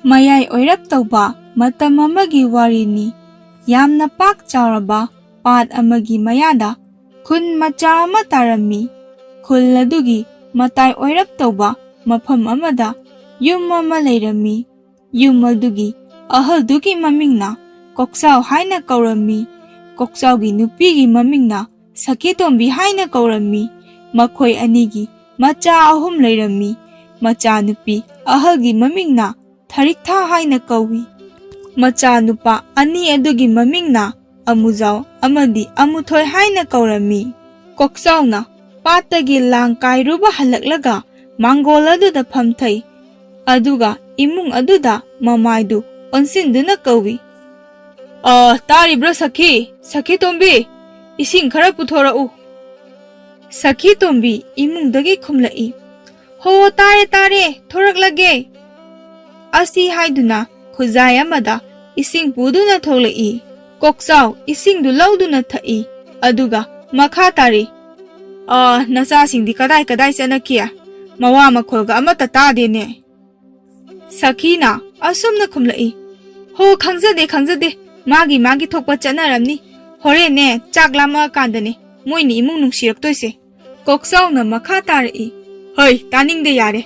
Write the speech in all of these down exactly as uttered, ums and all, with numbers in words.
ꯃꯌꯥꯏ ꯑꯣꯏꯔꯞ ꯇꯧꯕ ꯃꯇꯝ ꯑꯃꯒꯤ ꯋꯥꯔꯤꯅꯤ꯫ ꯌꯥꯝꯅ ꯄꯥꯛ ꯆꯥꯎꯔꯕ ꯄꯥꯠ ꯑꯃꯒꯤ ꯃꯌꯥꯗ ꯈꯨꯟ ꯃꯆꯥ ꯑꯃ ꯇꯥꯔꯝꯃꯤ꯫ ꯈꯨꯜ ꯑꯗꯨꯒꯤ ꯃꯇꯥꯏ ꯑꯣꯏꯔꯞ ꯇꯧꯕ ꯃꯐꯝ ꯑꯃꯗ ꯌꯨꯝ ꯑꯃ ꯂꯩꯔꯝꯃꯤ꯫ ꯌꯨꯝ ꯑꯗꯨꯒꯤ ꯑꯍꯜꯗꯨꯒꯤ ꯃꯃꯤꯡꯅ ꯀꯣꯛꯆꯥꯎ ꯍꯥꯏꯅ ꯀꯧꯔꯝꯃꯤ꯫ ꯀꯣꯛꯆꯥꯎꯒꯤ ꯅꯨꯄꯤꯒꯤ ꯃꯃꯤꯡꯅ ꯁꯈꯤꯇꯣꯝꯕꯤ ꯍꯥꯏꯅ ꯀꯧꯔꯝꯃꯤ꯫ ꯃꯈꯣꯏ ꯑꯅꯤꯒꯤ ꯃꯆꯥ ꯑꯍꯨꯝ ꯂꯩꯔꯝꯃꯤ꯫ ꯃꯆꯥꯅꯨꯄꯤ ꯑꯍꯜꯒꯤ ꯃꯃꯤꯡꯅ ꯊꯔꯤꯛꯊꯥ ꯍꯥꯏꯅ ꯀꯧꯏ꯫ ꯃꯆꯥꯅꯨꯄꯥ ꯑꯅꯤ ꯑꯗꯨꯒꯤ ꯃꯃꯤꯡꯅ ꯑꯃꯨꯖꯥꯎ ꯑꯃꯗꯤ ꯑꯃꯨꯊꯣꯏ ꯍꯥꯏꯅ ꯀꯧꯔꯝꯃꯤ꯫ ꯀꯣꯛꯆꯥꯎꯅ ꯄꯥꯠꯇꯒꯤ ꯂꯥꯡ ꯀꯥꯏꯔꯨꯕ ꯍꯜꯂꯛꯂꯒ ꯃꯥꯡꯒꯣꯜ ꯑꯗꯨꯗ ꯐꯝꯊꯩ꯫ ꯑꯗꯨꯒ ꯏꯃꯨꯡ ꯑꯗꯨꯗ ꯃꯃꯥꯏꯗꯨ ꯑꯣꯟꯁꯤꯟꯗꯨꯅ ꯀꯧꯏ, "ꯑ, ꯇꯥꯔꯤꯕ꯭ꯔꯣ ꯁꯈꯤ? ꯁꯈꯤ ꯇꯣꯝꯕꯤ, ꯏꯁꯤꯡ ꯈꯔ ꯄꯨꯊꯣꯔꯛꯎ꯫" ꯁꯈꯤ ꯇꯣꯝꯕꯤ ꯏꯃꯨꯡꯗꯒꯤ ꯈꯨꯝꯂꯛꯏ, "ꯍꯣ, ꯇꯥꯔꯦ, ꯇꯥꯔꯦ, ꯊꯣꯔꯛꯂꯒꯦ꯫" ꯑꯁꯤ ꯍꯥꯏꯗꯨꯅ ꯈꯨꯖꯥꯏ ꯑꯃꯗ ꯏꯁꯤꯡ ꯄꯨꯗꯨꯅ ꯊꯣꯛꯂꯛꯏ꯫ ꯀꯣꯛꯆꯥꯎ ꯏꯁꯤꯡꯗꯨ ꯂꯧꯗꯨꯅ ꯊꯛꯏ, ꯑꯗꯨꯒ ꯃꯈꯥ ꯇꯥꯔꯤ, "ꯑ, ꯅꯆꯥꯁꯤꯡꯗꯤ ꯀꯗꯥꯏ ꯀꯗꯥꯏ ꯆꯠꯅꯈꯤ? ꯃꯋꯥ ꯃꯈꯣꯜꯒ ꯑꯃꯠꯇ ꯇꯥꯗꯦꯅꯦ꯫" ꯁꯈꯤꯅ ꯑꯁꯨꯝꯅ ꯈꯨꯝꯂꯛꯏ, "ꯍꯣ, ꯈꯪꯖꯗꯦ, ꯈꯪꯖꯗꯦ꯫ ꯃꯥꯒꯤ ꯃꯥꯒꯤ ꯊꯣꯛꯄ ꯆꯠꯅꯔꯝꯅꯤ꯫ ꯍꯣꯔꯦꯟꯅꯦ, ꯆꯥꯛ ꯂꯥꯝꯃꯛꯑꯀꯥꯟꯗꯅꯦ ꯃꯣꯏꯅ ꯏꯃꯨꯡ ꯅꯨꯡꯁꯤꯔꯛꯇꯣꯏꯁꯦ꯫" ꯀꯣꯛꯆꯥꯎꯅ ꯃꯈꯥ ꯇꯥꯔꯛꯏ, "ꯍꯩ, ꯇꯥꯅꯤꯡꯗꯦ ꯌꯥꯔꯦ꯫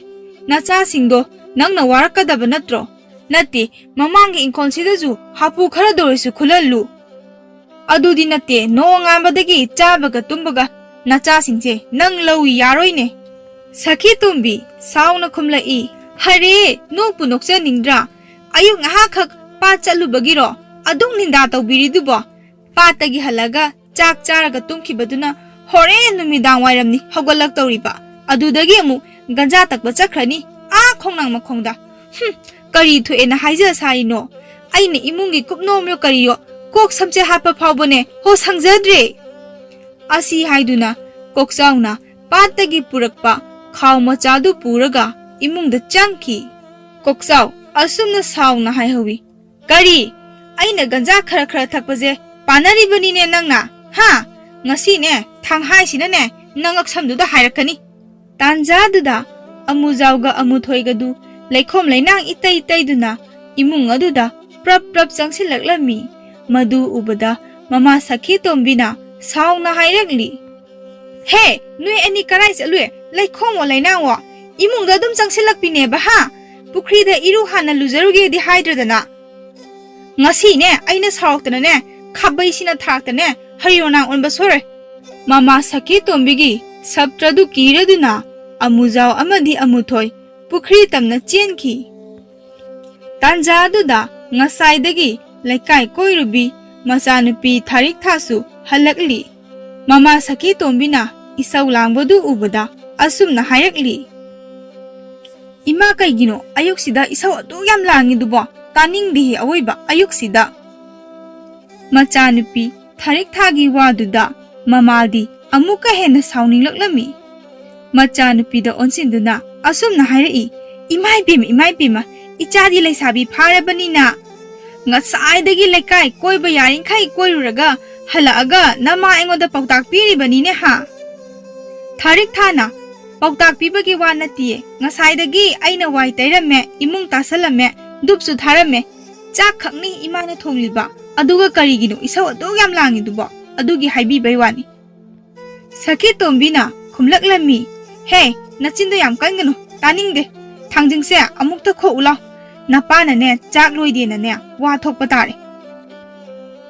ꯅꯆꯥꯁꯤꯡꯗꯣ ꯅꯪꯅ ꯋꯥꯔꯛꯀꯗꯕ ꯅꯠꯇ꯭ꯔꯣ? ꯅꯠꯇꯦ, ꯃꯃꯥꯡꯒꯤ ꯏꯪꯈꯣꯜꯁꯤꯗꯁꯨ ꯍꯥꯄꯨ ꯈꯔꯗ ꯑꯣꯏꯔꯁꯨ ꯈꯨꯜꯍꯜꯂꯨ꯫" "ꯑꯗꯨꯗꯤ ꯅꯠꯇꯦ, ꯅꯣꯡꯉꯥꯟꯕꯗꯒꯤ ꯆꯥꯕꯒ ꯇꯨꯝꯕꯒ ꯅꯆꯥꯁꯤꯡꯁꯦ ꯅꯪ ꯂꯧꯏ ꯌꯥꯔꯣꯏꯅꯦ꯫" ꯁꯈꯤ ꯇꯣꯝꯕꯤ ꯁꯥꯎꯅ ꯈꯨꯝꯂꯛꯏ, "ꯍꯔꯦ, ꯅꯣꯛꯄꯨ ꯅꯣꯛꯆꯅꯤꯡꯗ꯭ꯔꯥ? ꯑꯌꯨꯛ ꯉꯥꯏꯍꯥꯛꯈꯛ ꯄꯥꯠ ꯆꯠꯂꯨꯕꯒꯤꯔꯣ ꯑꯗꯨꯛ ꯅꯤꯟꯗꯥ ꯇꯧꯕꯤꯔꯤꯗꯨꯕꯣ? ꯄꯥꯠꯇꯒꯤ ꯍꯜꯂꯒ ꯆꯥꯛ ꯆꯥꯔꯒ ꯇꯨꯝꯈꯤꯕꯗꯨꯅ ꯍꯣꯔꯦꯟ ꯅꯨꯃꯤꯗꯥꯡ ꯋꯥꯏꯔꯝꯅꯤ ꯍꯧꯒꯠꯂꯛꯇꯧꯔꯤꯕ꯫ ꯑꯗꯨꯗꯒꯤ ꯑꯃꯨꯛ ꯒꯟꯖꯥ ꯇꯛꯄ ꯆꯠꯈ꯭ꯔꯅꯤ, ꯑꯥ ꯈꯣꯡꯅꯥꯡ ꯃꯈꯣꯡꯗ꯫ ꯍꯨꯝ, ꯀꯔꯤ ꯊꯣꯛꯑꯦꯅ ꯍꯥꯏꯖ ꯁꯥꯔꯤꯅꯣ? ꯑꯩꯅ ꯏꯃꯨꯡꯒꯤ ꯀꯨꯞꯅꯣꯝꯌꯣ ꯀꯔꯤꯌꯣ ꯀꯣꯛ ꯁꯝꯆꯦꯠ ꯍꯥꯠꯄ ꯐꯥꯎꯕꯅꯦ ꯍꯣ ꯁꯪꯖꯗ꯭ꯔꯦ꯫" ꯑꯁꯤ ꯍꯥꯏꯗꯨꯅ ꯀꯣꯛꯆꯥꯎꯅ ꯄꯥꯠꯇꯒꯤ ꯄꯨꯔꯛꯄ ꯈꯥꯎ ꯃꯆꯥꯗꯨ ꯄꯨꯔꯒ ꯏꯃꯨꯡꯗ ꯆꯪꯈꯤ꯫ ꯀꯣꯛꯆꯥꯎ ꯑꯁꯨꯝꯅ ꯁꯥꯎꯅ ꯍꯥꯏꯍꯧꯏ, "ꯀꯔꯤ? ꯑꯩꯅ ꯒꯟꯖꯥ ꯈꯔ ꯈꯔ ꯊꯛꯄꯁꯦ ꯄꯥꯅꯔꯤꯕꯅꯤꯅꯦ ꯅꯪꯅ, ꯍꯥ? ꯉꯁꯤꯅꯦ ꯊꯥꯡꯍꯥꯏꯁꯤꯅꯅꯦ ꯅꯉꯛꯁꯝꯗꯨꯗ ꯍꯥꯏꯔꯛꯀꯅꯤ꯫" ꯇꯥꯟꯖꯥꯗꯨꯗ ꯑꯃꯨꯖꯥꯎꯒ ꯑꯃꯨꯊꯣꯏꯒꯗꯨ ꯂꯩꯈꯣꯝ ꯂꯩꯅꯥꯡ ꯏꯇꯩ ꯇꯩꯗꯨꯅ ꯏꯃꯨꯡ ꯑꯗꯨꯗ ꯄ꯭ꯔꯞ ꯄ꯭ꯔꯞ ꯆꯪꯁꯤꯜꯂꯛꯂꯝꯃꯤ꯫ ꯃꯗꯨ ꯎꯕꯗ ꯃꯃꯥ ꯁꯈꯤ ꯇꯣꯝꯕꯤꯅ ꯁꯥꯎꯅ ꯍꯥꯏꯔꯛꯂꯤ, "ꯍꯦ, ꯅꯣꯏ ꯑꯅꯤ ꯀꯔꯥꯏ ꯆꯠꯂꯨꯏ? ꯂꯩꯈꯣꯝꯋꯣ ꯂꯩꯅꯥꯡꯋꯣ ꯏꯃꯨꯡꯗ ꯑꯗꯨꯝ ꯆꯪꯁꯤꯜꯂꯛꯄꯤꯅꯦꯕ, ꯍꯥ? ꯄꯨꯈ꯭ꯔꯤꯗ ꯏꯔꯨ ꯍꯥꯟꯅ ꯂꯨꯖꯔꯨꯒꯦꯗꯤ ꯍꯥꯏꯗ꯭ꯔꯗꯅ꯫ ꯉꯁꯤꯅꯦ ꯑꯩꯅ ꯁꯥꯎꯔꯛꯇꯅꯅꯦ, ꯈꯥꯕꯩꯁꯤꯅ ꯊꯥꯔꯛꯇꯅꯦ, ꯍꯔꯤꯌꯣꯅꯥꯡ ꯑꯣꯟꯕ ꯁꯣꯏꯔꯣꯏ"꯫ ꯃꯃꯥ ꯁꯈꯤ ꯇꯣꯝꯕꯤꯒꯤ ꯁꯞꯇ꯭ꯔꯗꯨ ꯀꯤꯔꯗꯨꯅ ꯑꯃꯨꯖꯥꯎ ꯑꯃꯗꯤ ꯑꯃꯨꯊꯣꯏ ꯄꯨꯈ꯭ꯔꯤ ꯇꯝꯅ ꯆꯦꯟꯈꯤ꯫ ꯇꯥꯟꯖꯥ ꯑꯗꯨꯗ ꯉꯁꯥꯏꯗꯒꯤ ꯂꯩꯀꯥꯏ ꯀꯣꯏꯔꯨꯕꯤ ꯃꯆꯥꯅꯨꯄꯤ ꯊꯥꯔꯤꯛ ꯊꯥꯁꯨ ꯍꯜꯂꯛꯂꯤ꯫ ꯃꯃꯥ ꯁꯈꯤ ꯇꯣꯝꯕꯤꯅ ꯏꯁꯧ ꯂꯥꯡꯕꯗꯨ ꯎꯕꯗ ꯑꯁꯨꯝꯅ ꯍꯥꯏꯔꯛꯂꯤ, "ꯏꯃꯥ, ꯀꯩꯒꯤꯅꯣ ꯑꯌꯨꯛꯁꯤꯗ ꯏꯁꯧ ꯑꯗꯨ ꯌꯥꯝ ꯂꯥꯡꯉꯤꯗꯨꯕꯣ? ꯇꯥꯅꯤꯡꯗꯦꯍꯦ ꯑꯋꯣꯏꯕ ꯑꯌꯨꯛꯁꯤꯗ"꯫ ꯃꯆꯥꯅꯨꯄꯤ ꯊꯥꯔꯤꯛ ꯊꯥꯒꯤ ꯋꯥꯗꯨꯗ ꯃꯃꯥꯗꯤ ꯑꯃꯨꯛꯀ ꯍꯦꯟꯅ ꯁꯥꯎꯅꯤꯡꯂꯛꯂꯝꯃꯤ꯫ ꯃꯆꯥꯅꯨꯄꯤꯗ ꯑꯣꯟꯁꯤꯟꯗꯨꯅ ꯑꯁꯨꯝꯅ ꯍꯥꯏꯔꯛꯏ, "ꯏꯃꯥ ꯏꯕꯦꯝꯃ, ꯏꯃꯥ ꯏꯕꯦꯝꯃ, ꯏꯆꯥꯗꯤ ꯂꯩꯁꯥꯕꯤ ꯐꯥꯔꯕꯅꯤꯅ ꯉꯁꯥꯏꯗꯒꯤ ꯂꯩꯀꯥꯏ ꯀꯣꯏꯕ ꯌꯥꯔꯤꯈꯩ ꯀꯣꯏꯔꯨꯔꯒ ꯍꯜꯂꯛꯑꯒ ꯅꯃꯥ ꯑꯩꯉꯣꯟꯗ ꯄꯥꯎꯇꯥꯛ ꯄꯤꯔꯤꯕꯅꯤꯅꯦ ꯍꯥ?" ꯊꯥꯔꯤꯛ ꯊꯥꯅ, "ꯄꯥꯎꯇꯥꯛ ꯄꯤꯕꯒꯤ ꯋꯥ ꯅꯠꯇꯤꯌꯦ, ꯉꯁꯥꯏꯗꯒꯤ ꯑꯩꯅ ꯋꯥꯏ ꯇꯩꯔꯝꯃꯦ, ꯏꯃꯨꯡ ꯇꯥꯁꯜꯂꯝꯃꯦ, ꯙꯨꯞꯁꯨ ꯊꯥꯔꯝꯃꯦ, ꯆꯥꯛ ꯈꯛꯅꯤ ꯏꯃꯥꯅ ꯊꯣꯡꯂꯤꯕ, ꯑꯗꯨꯒ ꯀꯔꯤꯒꯤꯅꯣ ꯏꯁꯧ ꯑꯗꯨꯛ ꯌꯥꯝ ꯂꯥꯡꯉꯤꯗꯨꯕꯣ? ꯑꯗꯨꯒꯤ ꯍꯥꯏꯕꯤꯕꯩ ꯋꯥꯅꯤ"꯫ ꯁꯈꯤ ꯇꯣꯝꯕꯤꯅ ꯈꯨꯝꯂꯛꯂꯝꯃꯤ, "ꯍꯦ, ꯅꯆꯤꯟꯗꯣ ꯌꯥꯝ ꯀꯟꯒꯅꯨ, ꯇꯥꯅꯤꯡꯗꯦ꯫ ꯊꯥꯡꯖꯤꯡꯁꯦ ꯑꯃꯨꯛꯇ ꯈꯣꯛꯎ ꯂꯥꯎ꯫ ꯅꯄꯥꯅꯅꯦ ꯆꯥꯛ ꯂꯣꯏꯗꯦꯅꯅꯦ ꯋꯥ ꯊꯣꯛꯄ ꯇꯥꯔꯦ"꯫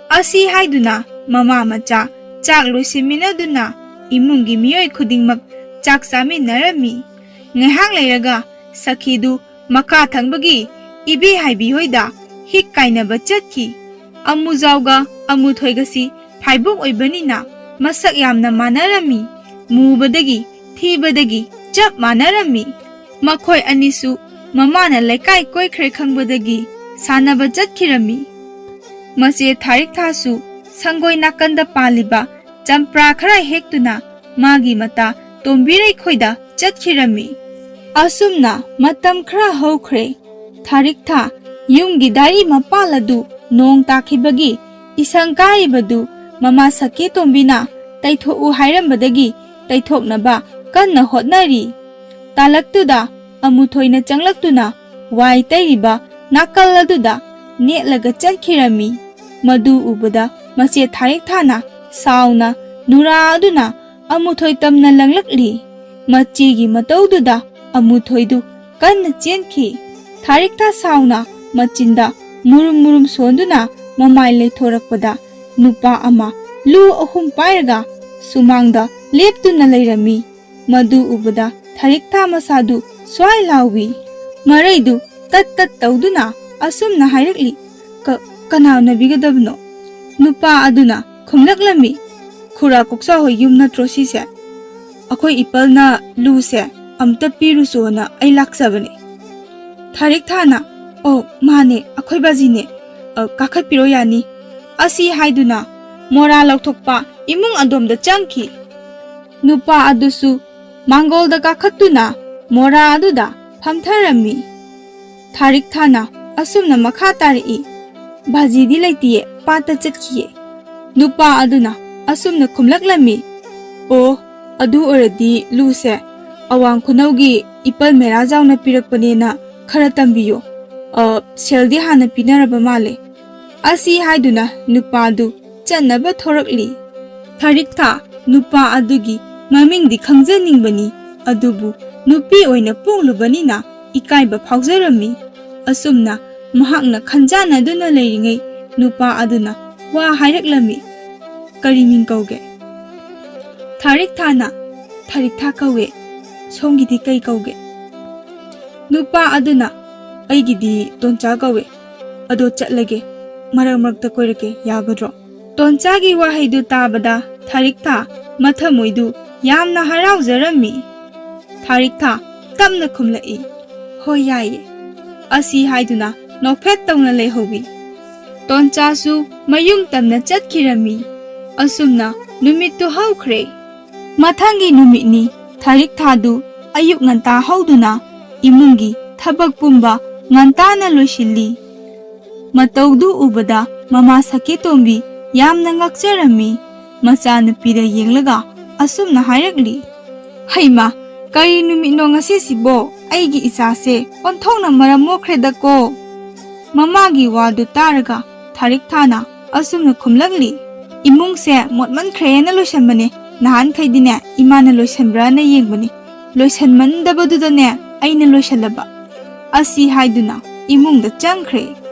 ꯑꯁꯤ ꯍꯥꯏꯗꯨꯅ ꯃꯃꯥ ꯃꯆꯥ ꯆꯥꯛ ꯂꯣꯏꯁꯤꯟꯃꯤꯟꯅꯗꯨꯅ ꯏꯃꯨꯡꯒꯤ ꯃꯤꯑꯣꯏ ꯈꯨꯗꯤꯡꯃꯛ ꯆꯥꯛ ꯆꯥꯃꯤꯟꯅꯔꯝꯃꯤ꯫ ꯉꯥꯏꯍꯥꯛ ꯂꯩꯔꯒ ꯁꯈꯤꯗꯨ ꯃꯈꯥ ꯊꯪꯕꯒꯤ ꯏꯕꯦ ꯍꯥꯏꯕꯤ ꯍꯣꯏꯗ ꯍꯤꯛ ꯀꯥꯏꯅꯕ ꯆꯠꯈꯤ꯫ ꯑꯃꯨꯖꯥꯎꯒ ꯑꯃꯨꯊꯣꯏꯒꯁꯤ ꯐꯥꯏꯕꯣꯛ ꯑꯣꯏꯕꯅꯤꯅ ꯃꯁꯛ ꯌꯥꯝꯅ ꯃꯥꯟꯅꯔꯝꯃꯤ꯫ ꯃꯨꯕꯗꯒꯤ ꯊꯤꯕꯗꯒꯤ ꯆꯞ ꯃꯥꯟꯅꯔꯝꯃꯤ꯫ ꯃꯈꯣꯏ ꯑꯅꯤꯁꯨ ꯃꯃꯥꯅ ꯂꯩꯀꯥꯏ ꯀꯣꯏꯈ꯭ꯔꯦ ꯈꯪꯕꯗꯒꯤ ꯁꯥꯟꯅꯕ ꯆꯠꯈꯤꯔꯝꯃꯤ꯫ ꯃꯆꯦ ꯊꯥꯔꯤꯛ ꯊꯥꯁꯨ ꯁꯪꯒꯣꯏ ꯅꯥꯀꯟꯗ ꯄꯥꯜꯂꯤꯕ ꯆꯝꯄ꯭ꯔꯥ ꯈꯔ ꯍꯦꯛꯇꯨꯅ ꯃꯥꯒꯤ ꯃꯇꯥ ꯇꯣꯝꯕꯤꯔꯩꯈꯣꯏꯗ ꯆꯠꯈꯤꯔꯝꯃꯤ꯫ ꯑꯁꯨꯝꯅ ꯃꯇꯝ ꯈꯔ ꯍꯧꯈ꯭ꯔꯦ꯫ ꯊꯥꯔꯤꯛ ꯊꯥ ꯌꯨꯝꯒꯤ ꯗꯥꯏꯔꯤ ꯃꯄꯥꯜ ꯑꯗꯨ ꯅꯣꯡ ꯇꯥꯈꯤꯕꯒꯤ ꯏꯁꯪ ꯀꯥꯔꯤꯕꯗꯨ ꯃꯃꯥ ꯁꯈꯤ ꯇꯣꯝꯕꯤꯅ ꯇꯩꯊꯣꯛꯎ ꯍꯥꯏꯔꯝꯕꯗꯒꯤ ꯇꯩꯊꯣꯛꯅꯕ ꯀꯟꯅ ꯍꯣꯠꯅꯔꯤ꯫ ꯇꯥꯂꯛꯇꯨꯗ ꯑꯃꯨꯊꯣꯏꯅ ꯆꯪꯂꯛꯇꯨꯅ ꯋꯥꯏ ꯇꯩꯔꯤꯕ ꯅꯥꯀꯜ ꯑꯗꯨꯗ ꯅꯦꯠꯂꯒ ꯆꯠꯈꯤꯔꯝꯃꯤ꯫ ꯃꯗꯨ ꯎꯕꯗ ꯃꯆꯦ ꯊꯥꯔꯤꯛꯊꯥꯅ ꯁꯥꯎꯅ ꯅꯨꯔꯥ ꯑꯗꯨꯅ ꯑꯃꯨꯊꯣꯏ ꯇꯝꯅ ꯂꯪꯂꯛꯂꯤ꯫ ꯃꯆꯦꯒꯤ ꯃꯇꯧꯗꯨꯗ ꯑꯃꯨꯊꯣꯏꯗꯨ ꯀꯟꯅ ꯆꯦꯟꯈꯤ꯫ ꯊꯥꯔꯤꯛꯊꯥ ꯁꯥꯎꯅ ꯃꯆꯤꯟꯗ ꯃꯨꯔꯨꯝ ꯃꯨꯔꯨꯝ ꯁꯣꯟꯗꯨꯅ ꯃꯃꯥꯏ ꯂꯩꯊꯣꯔꯛꯄꯗ ꯅꯨꯄꯥ ꯑꯃ ꯂꯨ ꯑꯍꯨꯝ ꯄꯥꯏꯔꯒ ꯁꯨꯃꯥꯡꯗ ꯂꯦꯞꯇꯨꯅ ꯂꯩꯔꯝꯃꯤ꯫ ꯃꯗꯨ ꯎꯕꯗ ꯊꯥꯔꯤꯛꯊꯥ ꯃꯁꯥꯗꯨ ꯁ꯭ꯋꯥꯏ ꯂꯥꯎꯏ꯫ ꯃꯔꯩꯗꯨ ꯇꯠ ꯇꯠ ꯇꯧꯗꯨꯅ ꯑꯁꯨꯝꯅ ꯍꯥꯏꯔꯛꯂꯤ, "ꯀ-, ꯀꯅꯥ ꯎꯅꯕꯤꯒꯗꯕꯅꯣ?" ꯅꯨꯄꯥ ꯑꯗꯨꯅ ꯈꯨꯝꯂꯛꯂꯝꯃꯤ, "ꯈꯨꯔꯥ ꯀꯣꯛꯆꯥ ꯍꯣꯏ ꯌꯨꯝ ꯅꯠꯇ꯭ꯔꯣ ꯁꯤꯁꯦ? ꯑꯩꯈꯣꯏ ꯏꯄꯜꯅ ꯂꯨꯁꯦ ꯑꯝꯇ ꯄꯤꯔꯨꯆꯣꯅ ꯑꯩ ꯂꯥꯛꯆꯕꯅꯦ꯫" ꯊꯥꯔꯤꯛꯊꯥꯅ, "ꯑꯣ, ꯃꯥꯅꯦ, ꯑꯩꯈꯣꯏ ꯕꯥꯖꯤꯅꯦ꯫ ꯑ, ꯀꯥꯈꯠꯄꯤꯔꯣ ꯌꯥꯅꯤ꯫" ꯑꯁꯤ ꯍꯥꯏꯗꯨꯅ ꯃꯣꯔꯥ ꯂꯧꯊꯣꯛꯄ ꯏꯃꯨꯡ ꯑꯗꯣꯝꯗ ꯆꯪꯈꯤ꯫ ꯅꯨꯄꯥ ꯑꯗꯨꯁꯨ ꯃꯥꯡꯒꯣꯜꯗ ꯀꯥꯈꯠꯇꯨꯅ ꯃꯣꯔꯥ ꯑꯗꯨꯗ ꯐꯝꯊꯔꯝꯃꯤ꯫ ꯊꯥꯔꯤꯛꯊꯥꯅ ꯑꯁꯨꯝꯅ ꯃꯈꯥ ꯇꯥꯔꯛꯏ, "ꯕꯥꯖꯤꯗꯤ ꯂꯩꯇꯤꯌꯦ, ꯄꯥꯠꯇ ꯆꯠꯈꯤꯌꯦ꯫" ꯅꯨꯄꯥ ꯑꯗꯨꯅ ꯑꯁꯨꯝꯅ ꯈꯨꯝꯂꯛꯂꯝꯃꯤ, "ꯑꯣ, ꯑꯗꯨ ꯑꯣꯏꯔꯗꯤ ꯂꯨꯁꯦ ꯑꯋꯥꯡ ꯈꯨꯅꯧꯒꯤ ꯏꯄꯜ ꯃꯦꯔꯥꯖꯥꯎꯅ ꯄꯤꯔꯛꯄꯅꯦꯅ ꯈꯔ ꯇꯝꯕꯤꯌꯣ꯫ ꯑ, ꯁꯦꯜꯗꯤ ꯍꯥꯟꯅ ꯄꯤꯅꯔꯕ ꯃꯥꯜꯂꯦ꯫" ꯑꯁꯤ ꯍꯥꯏꯗꯨꯅ ꯅꯨꯄꯥꯗꯨ ꯆꯠꯅꯕ ꯊꯣꯔꯛꯂꯤ꯫ ꯊꯥꯔꯤꯛꯊꯥ ꯅꯨꯄꯥ ꯑꯗꯨꯒꯤ ꯃꯃꯤꯡꯗꯤ ꯈꯪꯖꯅꯤꯡꯕꯅꯤ, ꯑꯗꯨꯕꯨ ꯅꯨꯄꯤ ꯑꯣꯏꯅ ꯄꯣꯛꯂꯨꯕꯅꯤꯅ ꯏꯀꯥꯏꯕ ꯐꯥꯎꯖꯔꯝꯃꯤ꯫ ꯑꯁꯨꯝꯅ ꯃꯍꯥꯛꯅ ꯈꯟꯖꯥꯟꯅꯗꯨꯅ ꯂꯩꯔꯤꯉꯩ ꯅꯨꯄꯥ ꯑꯗꯨꯅ ꯋꯥ ꯍꯥꯏꯔꯛꯂꯝꯃꯤ, "ꯀꯔꯤ ꯃꯤꯡ ꯀꯧꯒꯦ?" ꯊꯥꯔꯤꯛꯊꯥꯅ, "ꯊꯥꯔꯤꯛꯊꯥ ꯀꯧꯋꯦ꯫ ꯁꯣꯝꯒꯤꯗꯤ ꯀꯩ ꯀꯧꯒꯦ?" ꯅꯨꯄꯥ ꯑꯗꯨꯅ, "ꯑꯩꯒꯤꯗꯤ ꯇꯣꯟꯆꯥ ꯀꯧꯋꯦ꯫ ꯑꯗꯣ ꯆꯠꯂꯒꯦ꯫ ꯃꯔꯛ ꯃꯔꯛꯇ ꯀꯣꯏꯔꯛꯀꯦ, ꯌꯥꯒꯗ꯭ꯔꯣ?" ꯇꯣꯟꯆꯥꯒꯤ ꯋꯥꯍꯩꯗꯨ ꯇꯥꯕꯗ ꯊꯥꯔꯤꯛꯊꯥ ꯃꯊꯃꯣꯏꯗꯨ ꯌꯥꯝꯅ ꯍꯔꯥꯎꯖꯔꯝꯃꯤ꯫ ꯊꯥꯔꯤꯛꯊꯥ ꯇꯞꯅ ꯈꯨꯝꯂꯛꯏ, "ꯍꯣꯏ, ꯌꯥꯏꯌꯦ꯫" ꯑꯁꯤ ꯍꯥꯏꯗꯨꯅ ꯅꯣꯛꯐꯦꯠ ꯇꯧꯅ ꯂꯩꯍꯧꯏ꯫ ꯇꯣꯟꯆꯥꯁꯨ ꯃꯌꯨꯝ ꯇꯝꯅ ꯆꯠꯈꯤꯔꯝꯃꯤ꯫ ꯑꯁꯨꯝꯅ ꯅꯨꯃꯤꯠꯇꯨ ꯍꯧꯈ꯭ꯔꯦ꯫ ꯃꯊꯪꯒꯤ ꯅꯨꯃꯤꯠꯅꯤ꯫ ꯊꯥꯔꯤꯛꯊꯥꯗꯨ ꯑꯌꯨꯛ ꯉꯟꯇꯥ ꯍꯧꯗꯨꯅ ꯏꯃꯨꯡꯒꯤ ꯊꯕꯛ ꯄꯨꯝꯕ ꯉꯟꯇꯥꯅ ꯂꯣꯏꯁꯤꯜꯂꯤ꯫ ꯃꯇꯧꯗꯨ ꯎꯕꯗ ꯃꯃꯥ ꯁꯈꯤꯇꯣꯝꯕꯤ ꯌꯥꯝꯅ ꯉꯛꯆꯔꯝꯃꯤ꯫ ꯃꯆꯥꯅꯨꯄꯤꯗ ꯌꯦꯡꯂꯒ ꯑꯁꯨꯝꯅ ꯍꯥꯏꯔꯛꯂꯤ, "ꯍꯩꯃꯥ, ꯀꯔꯤ ꯅꯨꯃꯤꯠꯅꯣ ꯉꯁꯤꯁꯤꯕꯣ?" ꯑꯩꯒꯤ ꯏꯆꯥꯁꯦ ꯑꯣꯟꯊꯣꯛꯅ ꯃꯔꯝ ꯃꯣꯛꯈ꯭ꯔꯦꯗꯀꯣ꯫ ꯃꯃꯥꯒꯤ ꯋꯥꯗꯨ ꯇꯥꯔꯒ ꯊꯥꯔꯤꯛ ꯊꯥꯅ ꯑꯁꯨꯝꯅ ꯈꯨꯝꯂꯛꯂꯤ, "ꯏꯃꯨꯡꯁꯦ ꯃꯣꯠꯃꯟꯈ꯭ꯔꯦꯅ ꯂꯣꯏꯁꯟꯕꯅꯦ꯫ ꯅꯍꯥꯟꯈꯩꯗꯤꯅꯦ ꯏꯃꯥꯅ ꯂꯣꯏꯁꯟꯕ꯭ꯔꯥꯅ ꯌꯦꯡꯕꯅꯤ꯫ ꯂꯣꯏꯁꯟꯃꯟꯗꯕꯗꯨꯗꯅꯦ ꯑꯩꯅ ꯂꯣꯏꯁꯜꯂꯕ꯫" ꯑꯁꯤ ꯍꯥꯏꯗꯨꯅ ꯏꯃꯨꯡꯗ ꯆꯪꯈ꯭ꯔꯦ꯫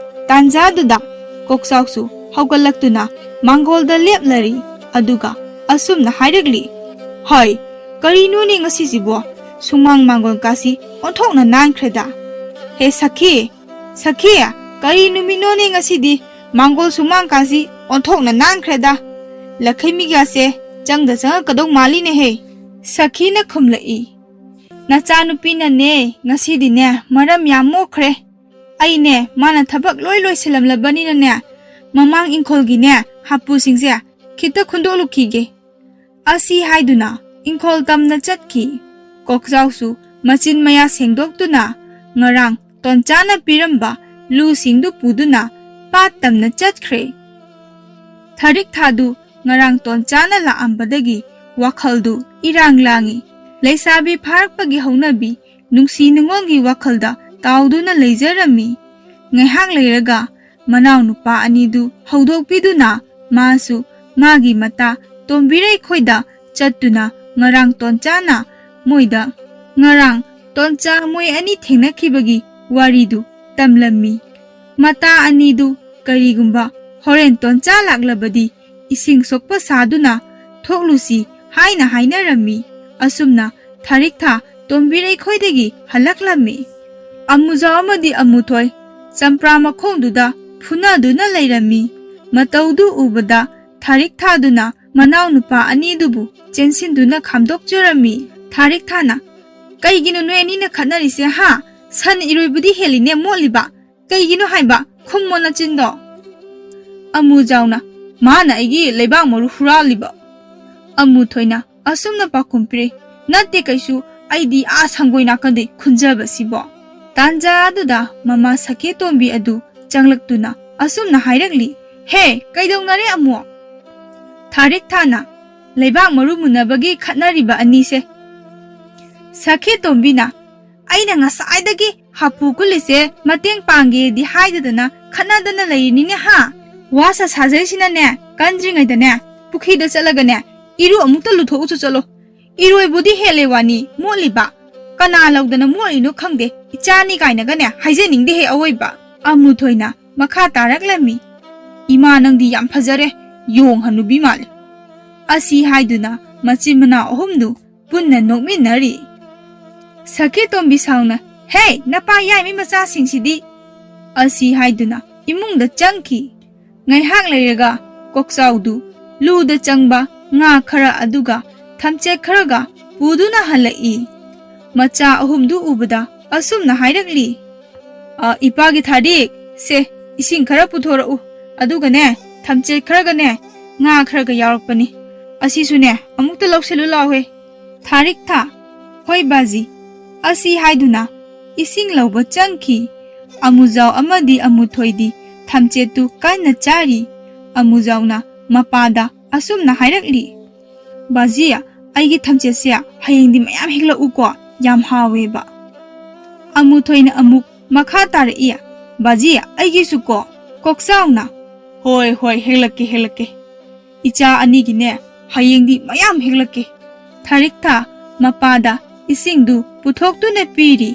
ꯇꯥꯟꯖꯥꯗꯨꯗ ꯀꯣꯛꯆꯥꯎꯁꯨ ꯍꯧꯒꯠꯂꯛꯇꯨꯅ ꯃꯥꯡꯒꯣꯜꯗ ꯂꯦꯞꯂꯔꯤ꯫ ꯑꯗꯨꯒ ꯑꯁꯨꯝꯅ ꯍꯥꯏꯔꯛꯂꯤ, "ꯍꯣꯏ, ꯀꯔꯤꯅꯣꯅꯦ ꯉꯁꯤꯁꯤꯕꯣ? ꯁꯨꯃꯥꯡ ꯃꯥꯡꯒꯣꯜꯀꯥꯁꯤ ꯑꯣꯟꯊꯣꯛꯅ ꯅꯥꯟꯈ꯭ꯔꯦꯗ꯫ ꯍꯦ ꯁꯈꯤ, ꯁꯈꯤ, ꯀꯔꯤ ꯅꯨꯃꯤꯠꯅꯣꯅꯦ ꯉꯁꯤꯗꯤ? ꯃꯥꯡꯒꯣꯜ ꯁꯨꯃꯥꯡꯀꯥꯁꯤ ꯑꯣꯟꯊꯣꯛꯅ ꯅꯥꯟꯈ꯭ꯔꯦꯗ꯫ ꯂꯈꯩꯃꯤꯒꯥꯁꯦ ꯆꯪꯗ ꯆꯪꯉꯛꯀꯗꯧ ꯃꯥꯜꯂꯤꯅꯦꯍꯦ꯫" ꯁꯈꯤꯅ ꯈꯨꯝꯂꯛꯏ, "ꯅꯆꯥꯅꯨꯄꯤꯅꯅꯦ ꯉꯁꯤꯗꯤꯅꯦ ꯃꯔꯝ ꯌꯥꯝ ꯃꯣꯛꯈ꯭ꯔꯦ꯫ ꯑꯩꯅꯦ ꯃꯥꯅ ꯊꯕꯛ ꯂꯣꯏ ꯂꯣꯏꯁꯤꯜꯂꯝꯂꯕꯅꯤꯅꯅꯦ, ꯃꯃꯥꯡ ꯏꯪꯈꯣꯜꯒꯤꯅꯦ ꯍꯥꯄꯨꯁꯤꯡꯁꯦ ꯈꯤꯇ ꯈꯨꯟꯗꯣꯛꯂꯨꯈꯤꯒꯦ꯫" ꯑꯁꯤ ꯍꯥꯏꯗꯨꯅ ꯏꯪꯈꯣꯜ ꯇꯝꯅ ꯆꯠꯈꯤ꯫ ꯀꯣꯛꯆꯥꯎꯁꯨ ꯃꯆꯤꯟ ꯃꯌꯥ ꯁꯦꯡꯗꯣꯛꯇꯨꯅ ꯉꯔꯥꯡ ꯇꯣꯟꯆꯥꯅ ꯄꯤꯔꯝꯕ ꯂꯨꯁꯤꯡꯗꯨ ꯄꯨꯗꯨꯅ ꯄꯥꯠ ꯇꯝꯅ ꯆꯠꯈ꯭ꯔꯦ꯫ ꯊꯥꯔꯤꯛ ꯊꯥꯗꯨ ꯉꯔꯥꯡ ꯇꯣꯟꯆꯥꯅ ꯂꯥꯛꯑꯝꯕꯗꯒꯤ ꯋꯥꯈꯜꯗꯨ ꯏꯔꯥꯡ ꯂꯥꯡꯏ꯫ ꯂꯩꯁꯥꯕꯤ ꯐꯥꯔꯛꯄꯒꯤ ꯍꯧꯅꯕꯤ ꯅꯨꯡꯁꯤ ꯅꯨꯡꯉꯣꯜꯒꯤ ꯋꯥꯈꯜꯗ ꯇꯥꯎꯗꯨꯅ ꯂꯩꯖꯔꯝꯃꯤ꯫ ꯉꯥꯏꯍꯥꯛ ꯂꯩꯔꯒ ꯃꯅꯥꯎꯅꯨꯄꯥ ꯑꯅꯤꯗꯨ ꯍꯧꯗꯣꯛꯄꯤꯗꯨꯅ ꯃꯥꯁꯨ ꯃꯥꯒꯤ ꯃꯇꯥ ꯇꯣꯝꯕꯤꯔꯩꯈꯣꯏꯗ ꯆꯠꯇꯨꯅ ꯉꯔꯥꯡ ꯇꯣꯟꯆꯥꯅ ꯃꯣꯏꯗ, ꯉꯔꯥꯡ ꯇꯣꯟꯆꯥ ꯃꯣꯏ ꯑꯅꯤ ꯊꯦꯡꯅꯈꯤꯕꯒꯤ ꯋꯥꯔꯤꯗꯨ ꯇꯝꯂꯝꯃꯤ꯫ ꯃꯇꯥ ꯑꯅꯤꯗꯨ ꯀꯔꯤꯒꯨꯝꯕ ꯍꯣꯔꯦꯟ ꯇꯣꯟꯆꯥ ꯂꯥꯛꯂꯕꯗꯤ ꯏꯁꯤꯡ ꯁꯣꯛꯄ ꯁꯥꯗꯨꯅ ꯊꯣꯛꯂꯨꯁꯤ ꯍꯥꯏꯅ ꯍꯥꯏꯅꯔꯝꯃꯤ꯫ ꯑꯁꯨꯝꯅ ꯊꯥꯔꯤꯛ ꯊꯥ ꯇꯣꯝꯕꯤꯔꯩꯈꯣꯏꯗꯒꯤ ꯍꯜꯂꯛꯂꯝꯃꯤ꯫ ꯑꯃꯨꯖꯥꯎ ꯑꯃꯗꯤ ꯑꯃꯨꯊꯣꯏ ꯆꯝꯄ꯭ꯔꯥ ꯃꯈꯣꯡꯗꯨꯗ ꯐꯨꯅꯗꯨꯅ ꯂꯩꯔꯝꯃꯤ꯫ ꯃꯇꯧꯗꯨ ꯎꯕꯗ ꯊꯥꯔꯤꯛ ꯊꯥꯗꯨꯅ ꯃꯅꯥꯎꯅꯨꯄꯥ ꯑꯅꯤꯗꯨꯕꯨ ꯆꯦꯟꯁꯤꯟꯗꯨꯅ ꯈꯥꯝꯗꯣꯛꯆꯔꯝꯃꯤ꯫ ꯊꯥꯔꯤꯛ ꯊꯥꯅ, "ꯀꯩꯒꯤꯅꯣ ꯅꯣꯏ ꯑꯅꯤꯅ ꯈꯠꯅꯔꯤꯁꯦ ꯍꯥ? ꯁꯟ ꯏꯔꯣꯏꯕꯗꯤ ꯍꯦꯜꯂꯤꯅꯦ ꯃꯣꯠꯂꯤꯕ꯫ ꯀꯩꯒꯤꯅꯣ ꯍꯥꯏꯕ? ꯈꯨꯝꯃꯣ ꯅꯆꯤꯟꯗꯣ꯫" ꯑꯃꯨꯖꯥꯎꯅ, "ꯃꯥꯅ ꯑꯩꯒꯤ ꯂꯩꯕꯥꯛ ꯃꯔꯨ ꯍꯨꯔꯥꯜꯂꯤꯕ꯫" ꯑꯃꯨꯊꯣꯏꯅ ꯑꯁꯨꯝꯅ ꯄꯥꯎꯈꯨꯝ ꯄꯤꯔꯦ, "ꯅꯠꯇꯦ ꯀꯩꯁꯨ, ꯑꯩꯗꯤ ꯑꯥ ꯁꯪꯒꯣꯏ ꯅꯥꯀꯟꯗꯩ ꯈꯨꯟꯖꯕꯁꯤꯕꯣ꯫" ꯇꯥꯟꯖꯥ ꯑꯗꯨꯗ ꯃꯃꯥ ꯁꯈꯦꯇꯣꯝꯕꯤ ꯑꯗꯨ ꯆꯪꯂꯛꯇꯨꯅ ꯑꯁꯨꯝꯅ ꯍꯥꯏꯔꯛꯂꯤ, "ꯍꯦ, ꯀꯩꯗꯧꯅꯔꯦ ꯑꯃꯨꯛ?" ꯊꯥꯔꯤꯛ ꯊꯥꯅ, "ꯂꯩꯕꯥꯛ ꯃꯔꯨ ꯃꯨꯟꯅꯕꯒꯤ ꯈꯠꯅꯔꯤꯕ ꯑꯅꯤꯁꯦ꯫" ꯁꯈꯦꯇꯣꯝꯕꯤꯅ, ꯑꯩꯅ ꯉꯁꯥꯏꯗꯒꯤ ꯍꯥꯄꯨ ꯀꯨꯜꯂꯤꯁꯦ ꯃꯇꯦꯡ ꯄꯥꯡꯒꯦꯗꯤ ꯍꯥꯏꯗꯗꯅ ꯈꯠꯅꯗꯅ ꯂꯩꯔꯤꯅꯤꯅꯦ ꯍꯥ? ꯋꯥ ꯁꯥ ꯁꯥꯖꯩꯁꯤꯅꯅꯦ, ꯀꯟꯗ꯭ꯔꯤꯉꯩꯗꯅꯦ ꯄꯨꯈ꯭ꯔꯤꯗ ꯆꯠꯂꯒꯅꯦ ꯏꯔꯨ ꯑꯃꯨꯛꯇ ꯂꯨꯊꯣꯛꯎꯆꯣ ꯆꯠꯂꯣ꯫ ꯏꯔꯣꯏꯕꯨꯗꯤ ꯍꯦꯜꯂꯦ ꯋꯥꯅꯤ ꯃꯣꯠꯂꯤꯕ꯫ ꯀꯅꯥ ꯂꯧꯗꯅ ꯃꯣꯠꯂꯤꯅꯣ ꯈꯪꯗꯦ, ꯏꯆꯥꯅꯤ ꯀꯥꯏꯅꯒꯅꯦ ꯍꯥꯏꯖꯅꯤꯡꯗꯦꯍꯦ ꯑꯋꯣꯏꯕ꯫ ꯑꯃꯨꯊꯣꯏꯅ ꯃꯈꯥ ꯇꯥꯔꯛꯂꯝꯃꯤ, "ꯏꯃꯥ, ꯅꯪꯗꯤ ꯌꯥꯝ ꯐꯖꯔꯦ, ꯌꯣꯡ ꯍꯅꯨꯕꯤ ꯃꯥꯜꯂꯦ" ꯑꯁꯤ ꯍꯥꯏꯗꯨꯅ ꯃꯆꯤꯟ ꯃꯅꯥꯎ ꯑꯍꯨꯝꯗꯨ ꯄꯨꯟꯅ ꯅꯣꯛꯃꯤꯟꯅꯔꯤ꯫ ꯁꯈꯤꯇꯣꯝꯕꯤ ꯁꯥꯎꯅ, "ꯍꯦ, ꯅꯄꯥ ꯌꯥꯏꯃꯤ ꯃꯆꯥꯁꯤꯡꯁꯤꯗꯤ" ꯑꯁꯤ ꯍꯥꯏꯗꯨꯅ ꯏꯃꯨꯡꯗ ꯆꯪꯈꯤ꯫ ꯉꯥꯏꯍꯥꯛ ꯂꯩꯔꯒ ꯀꯣꯛꯆꯥꯎꯗꯨ ꯂꯨꯗ ꯆꯪꯕ ꯉꯥ ꯈꯔ ꯑꯗꯨꯒ ꯊꯝꯆꯦꯠ ꯈꯔꯒ ꯄꯨꯗꯨꯅ ꯍꯜꯂꯛꯏ꯫ ꯃꯆꯥ ꯑꯍꯨꯝꯗꯨ ꯎꯕꯗ ꯑꯁꯨꯝꯅ ꯍꯥꯏꯔꯛꯂꯤ, "ꯑ, ꯏꯄꯥꯒꯤ ꯊꯥꯔꯤꯛ, ꯁꯦ, ꯏꯁꯤꯡ ꯈꯔ ꯄꯨꯊꯣꯔꯛꯎ, ꯑꯗꯨꯒꯅꯦ, ꯊꯝꯆꯦꯠ ꯈꯔꯒꯅꯦ, ꯉꯥ ꯈꯔꯒ ꯌꯥꯎꯔꯛꯄꯅꯤ꯫ ꯑꯁꯤꯁꯨꯅꯦ, ꯑꯃꯨꯛꯇ ꯂꯧꯁꯤꯜꯂꯨ ꯂꯥꯎꯍꯦ"꯫ ꯊꯥꯔꯤꯛ ꯊꯥ, "ꯍꯣꯏ ꯕꯥꯖꯤ" ꯑꯁꯤ ꯍꯥꯏꯗꯨꯅ ꯏꯁꯤꯡ ꯂꯧꯕ ꯆꯪꯈꯤ꯫ ꯑꯃꯨꯖꯥꯎ ꯑꯃꯗꯤ ꯑꯃꯨꯊꯣꯏꯗꯤ ꯊꯝꯆꯦꯠꯇꯨ ꯀꯟꯅ ꯆꯥꯔꯤ꯫ ꯑꯃꯨꯖꯥꯎꯅ ꯃꯄꯥꯗ ꯑꯁꯨꯝꯅ ꯍꯥꯏꯔꯛꯂꯤ, "ꯕꯥꯖꯤ, ꯑꯩꯒꯤ ꯊꯝꯆꯦꯠꯁꯦ ꯍꯌꯦꯡꯗꯤ ꯃꯌꯥꯝ ꯍꯦꯛꯂꯛꯎꯀꯣ, ꯌꯥꯝ ꯍꯥꯎꯋꯦꯕ"꯫ ꯑꯃꯨꯊꯣꯏꯅ ꯑꯃꯨꯛ ꯃꯈꯥ ꯇꯥꯔꯛꯏ, "ꯕꯥꯖꯤ, ꯑꯩꯒꯤꯁꯨꯀꯣ"꯫ ꯀꯣꯛꯆꯥꯎꯅ, "ꯍꯣꯏ, ꯍꯣꯏ, ꯍꯦꯛꯂꯛꯀꯦ, ꯍꯦꯛꯂꯛꯀꯦ꯫ ꯏꯆꯥ ꯑꯅꯤꯒꯤꯅꯦ, ꯍꯌꯦꯡꯗꯤ ꯃꯌꯥꯝ ꯍꯦꯛꯂꯛꯀꯦ"꯫ ꯊꯥꯔꯤꯛ ꯊꯥ ꯃꯄꯥꯗ ꯏꯁꯤꯡꯗꯨ ꯄꯨꯊꯣꯛꯇꯨꯅ ꯄꯤꯔꯤ꯫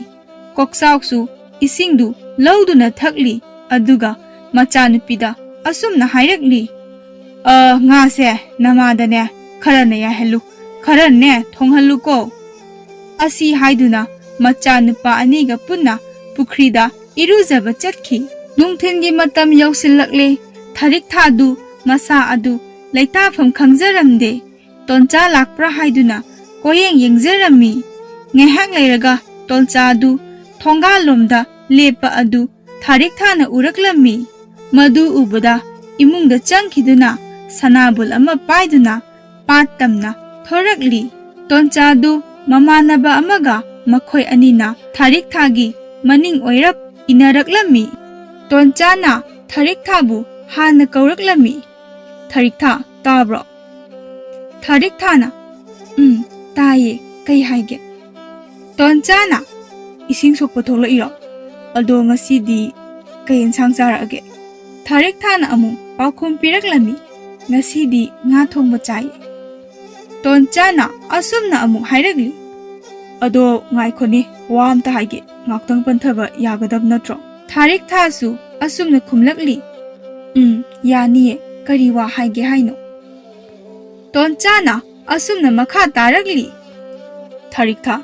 ꯀꯣꯛꯆꯥꯎꯁꯨ ꯏꯁꯤꯡꯗꯨ ꯂꯧꯗꯨꯅ ꯊꯛꯂꯤ꯫ ꯑꯗꯨꯒ ꯃꯆꯥꯅꯨꯄꯤꯗ ꯑꯁꯨꯝꯅ ꯍꯥꯏꯔꯛꯂꯤ, "ꯑ, ꯉꯥꯁꯦ ꯅꯃꯥꯗꯅꯦ ꯈꯔꯅ ꯌꯥꯏꯍꯜꯂꯨ, ꯈꯔꯅꯦ ꯊꯣꯡꯍꯜꯂꯨꯀꯣ"꯫ ꯑꯁꯤ ꯍꯥꯏꯗꯨꯅ ꯃꯆꯥꯅꯨꯄꯥ ꯑꯅꯤꯒ ꯄꯨꯟꯅ ꯄꯨꯈ꯭ꯔꯤꯗ ꯏꯔꯨꯖꯕ ꯆꯠꯈꯤ꯫ ꯅꯨꯡꯊꯤꯜꯒꯤ ꯃꯇꯝ ꯌꯧꯁꯤꯜꯂꯛꯂꯦ꯫ ꯊꯥꯔꯤꯛ ꯊꯥꯗꯨ ꯃꯁꯥ ꯑꯗꯨ ꯂꯩꯇꯥꯐꯝ ꯈꯪꯖꯔꯝꯗꯦ꯫ ꯇꯣꯟꯆꯥ ꯂꯥꯛꯄ꯭ꯔꯥ ꯍꯥꯏꯗꯨꯅ ꯀꯣꯌꯦꯡ ꯌꯦꯡꯖꯔꯝꯃꯤ꯫ ꯉꯥꯏꯍꯥꯛ ꯂꯩꯔꯒ ꯇꯣꯟꯆꯥ ꯑꯗꯨ ꯊꯣꯡꯒꯥꯜꯂꯣꯝꯗ ꯂꯦꯞꯄ ꯑꯗꯨ ꯊꯥꯔꯤꯛ ꯊꯥꯅ ꯎꯔꯛꯂꯝꯃꯤ꯫ ꯃꯗꯨ ꯎꯕꯗ ꯏꯃꯨꯡꯗ ꯆꯪꯈꯤꯗꯨꯅ ꯁꯅꯥꯕꯨꯜ ꯑꯃ ꯄꯥꯏꯗꯨꯅ ꯄꯥꯠ ꯇꯝꯅ ꯊꯣꯔꯛꯂꯤ꯫ ꯇꯣꯟꯆꯥꯗꯨ ꯃꯃꯥꯟꯅꯕ ꯑꯃꯒ ꯃꯈꯣꯏ ꯑꯅꯤꯅ ꯊꯥꯔꯤꯛ ꯊꯥꯒꯤ ꯃꯅꯤꯡ ꯑꯣꯏꯔꯞ ꯏꯟꯅꯔꯛꯂꯝꯃꯤ꯫ ꯇꯣꯟꯆꯥꯅ ꯊꯥꯔꯤꯛ ꯊꯥꯕꯨ ꯍꯥꯟꯅ ꯀꯧꯔꯛꯂꯝꯃꯤ꯫ "ꯊꯥꯔꯤꯛ ꯊꯥ, ꯇꯥꯕ꯭ꯔꯣ?" ꯊꯥꯔꯤꯛ ꯊꯥꯅ, "ꯎꯝ, ꯇꯥꯏꯌꯦ, ꯀꯩ ꯍꯥꯏꯒꯦ?" ꯇꯣꯟꯆꯥꯅ, ꯏꯁꯤꯡ ꯁꯣꯛꯄ ꯊꯣꯛꯂꯛꯏꯔꯣ? ꯑꯗꯣ ꯉꯁꯤꯗꯤ ꯀꯩ ꯏꯟꯁꯥꯡ ꯆꯥꯔꯛꯑꯒꯦ?" ꯊꯥꯔꯤꯛ ꯊꯥꯅ ꯑꯃꯨꯛ ꯄꯥꯎꯈꯨꯝ ꯄꯤꯔꯛꯂꯝꯃꯤ, "ꯉꯁꯤꯗꯤ ꯉꯥ ꯊꯣꯡꯕ ꯆꯥꯏ꯫" ꯇꯣꯟꯆꯥꯅ ꯑꯁꯨꯝꯅ ꯑꯃꯨꯛ ꯍꯥꯏꯔꯛꯂꯤ, "ꯑꯗꯣ ꯉꯥꯏꯈꯣꯅꯦ, ꯋꯥ ꯑꯝꯇ ꯍꯥꯏꯒꯦ, ꯉꯥꯛꯇꯪ ꯄꯟꯊꯕ ꯌꯥꯒꯗꯕ ꯅꯠꯇ꯭ꯔꯣ?" ꯊꯥꯔꯤꯛ ꯊꯥꯁꯨ ꯑꯁꯨꯝꯅ ꯈꯨꯝꯂꯛꯂꯤ, "ꯎꯝ, ꯌꯥꯅꯤꯌꯦ, ꯀꯔꯤ ꯋꯥ ꯍꯥꯏꯒꯦ ꯍꯥꯏꯅꯣ?" ꯇꯣꯟꯆꯥꯅ ꯑꯁꯨꯝꯅ ꯃꯈꯥ ꯇꯥꯔꯛꯂꯤ, "ꯊꯥꯔꯤꯛ ꯊꯥ,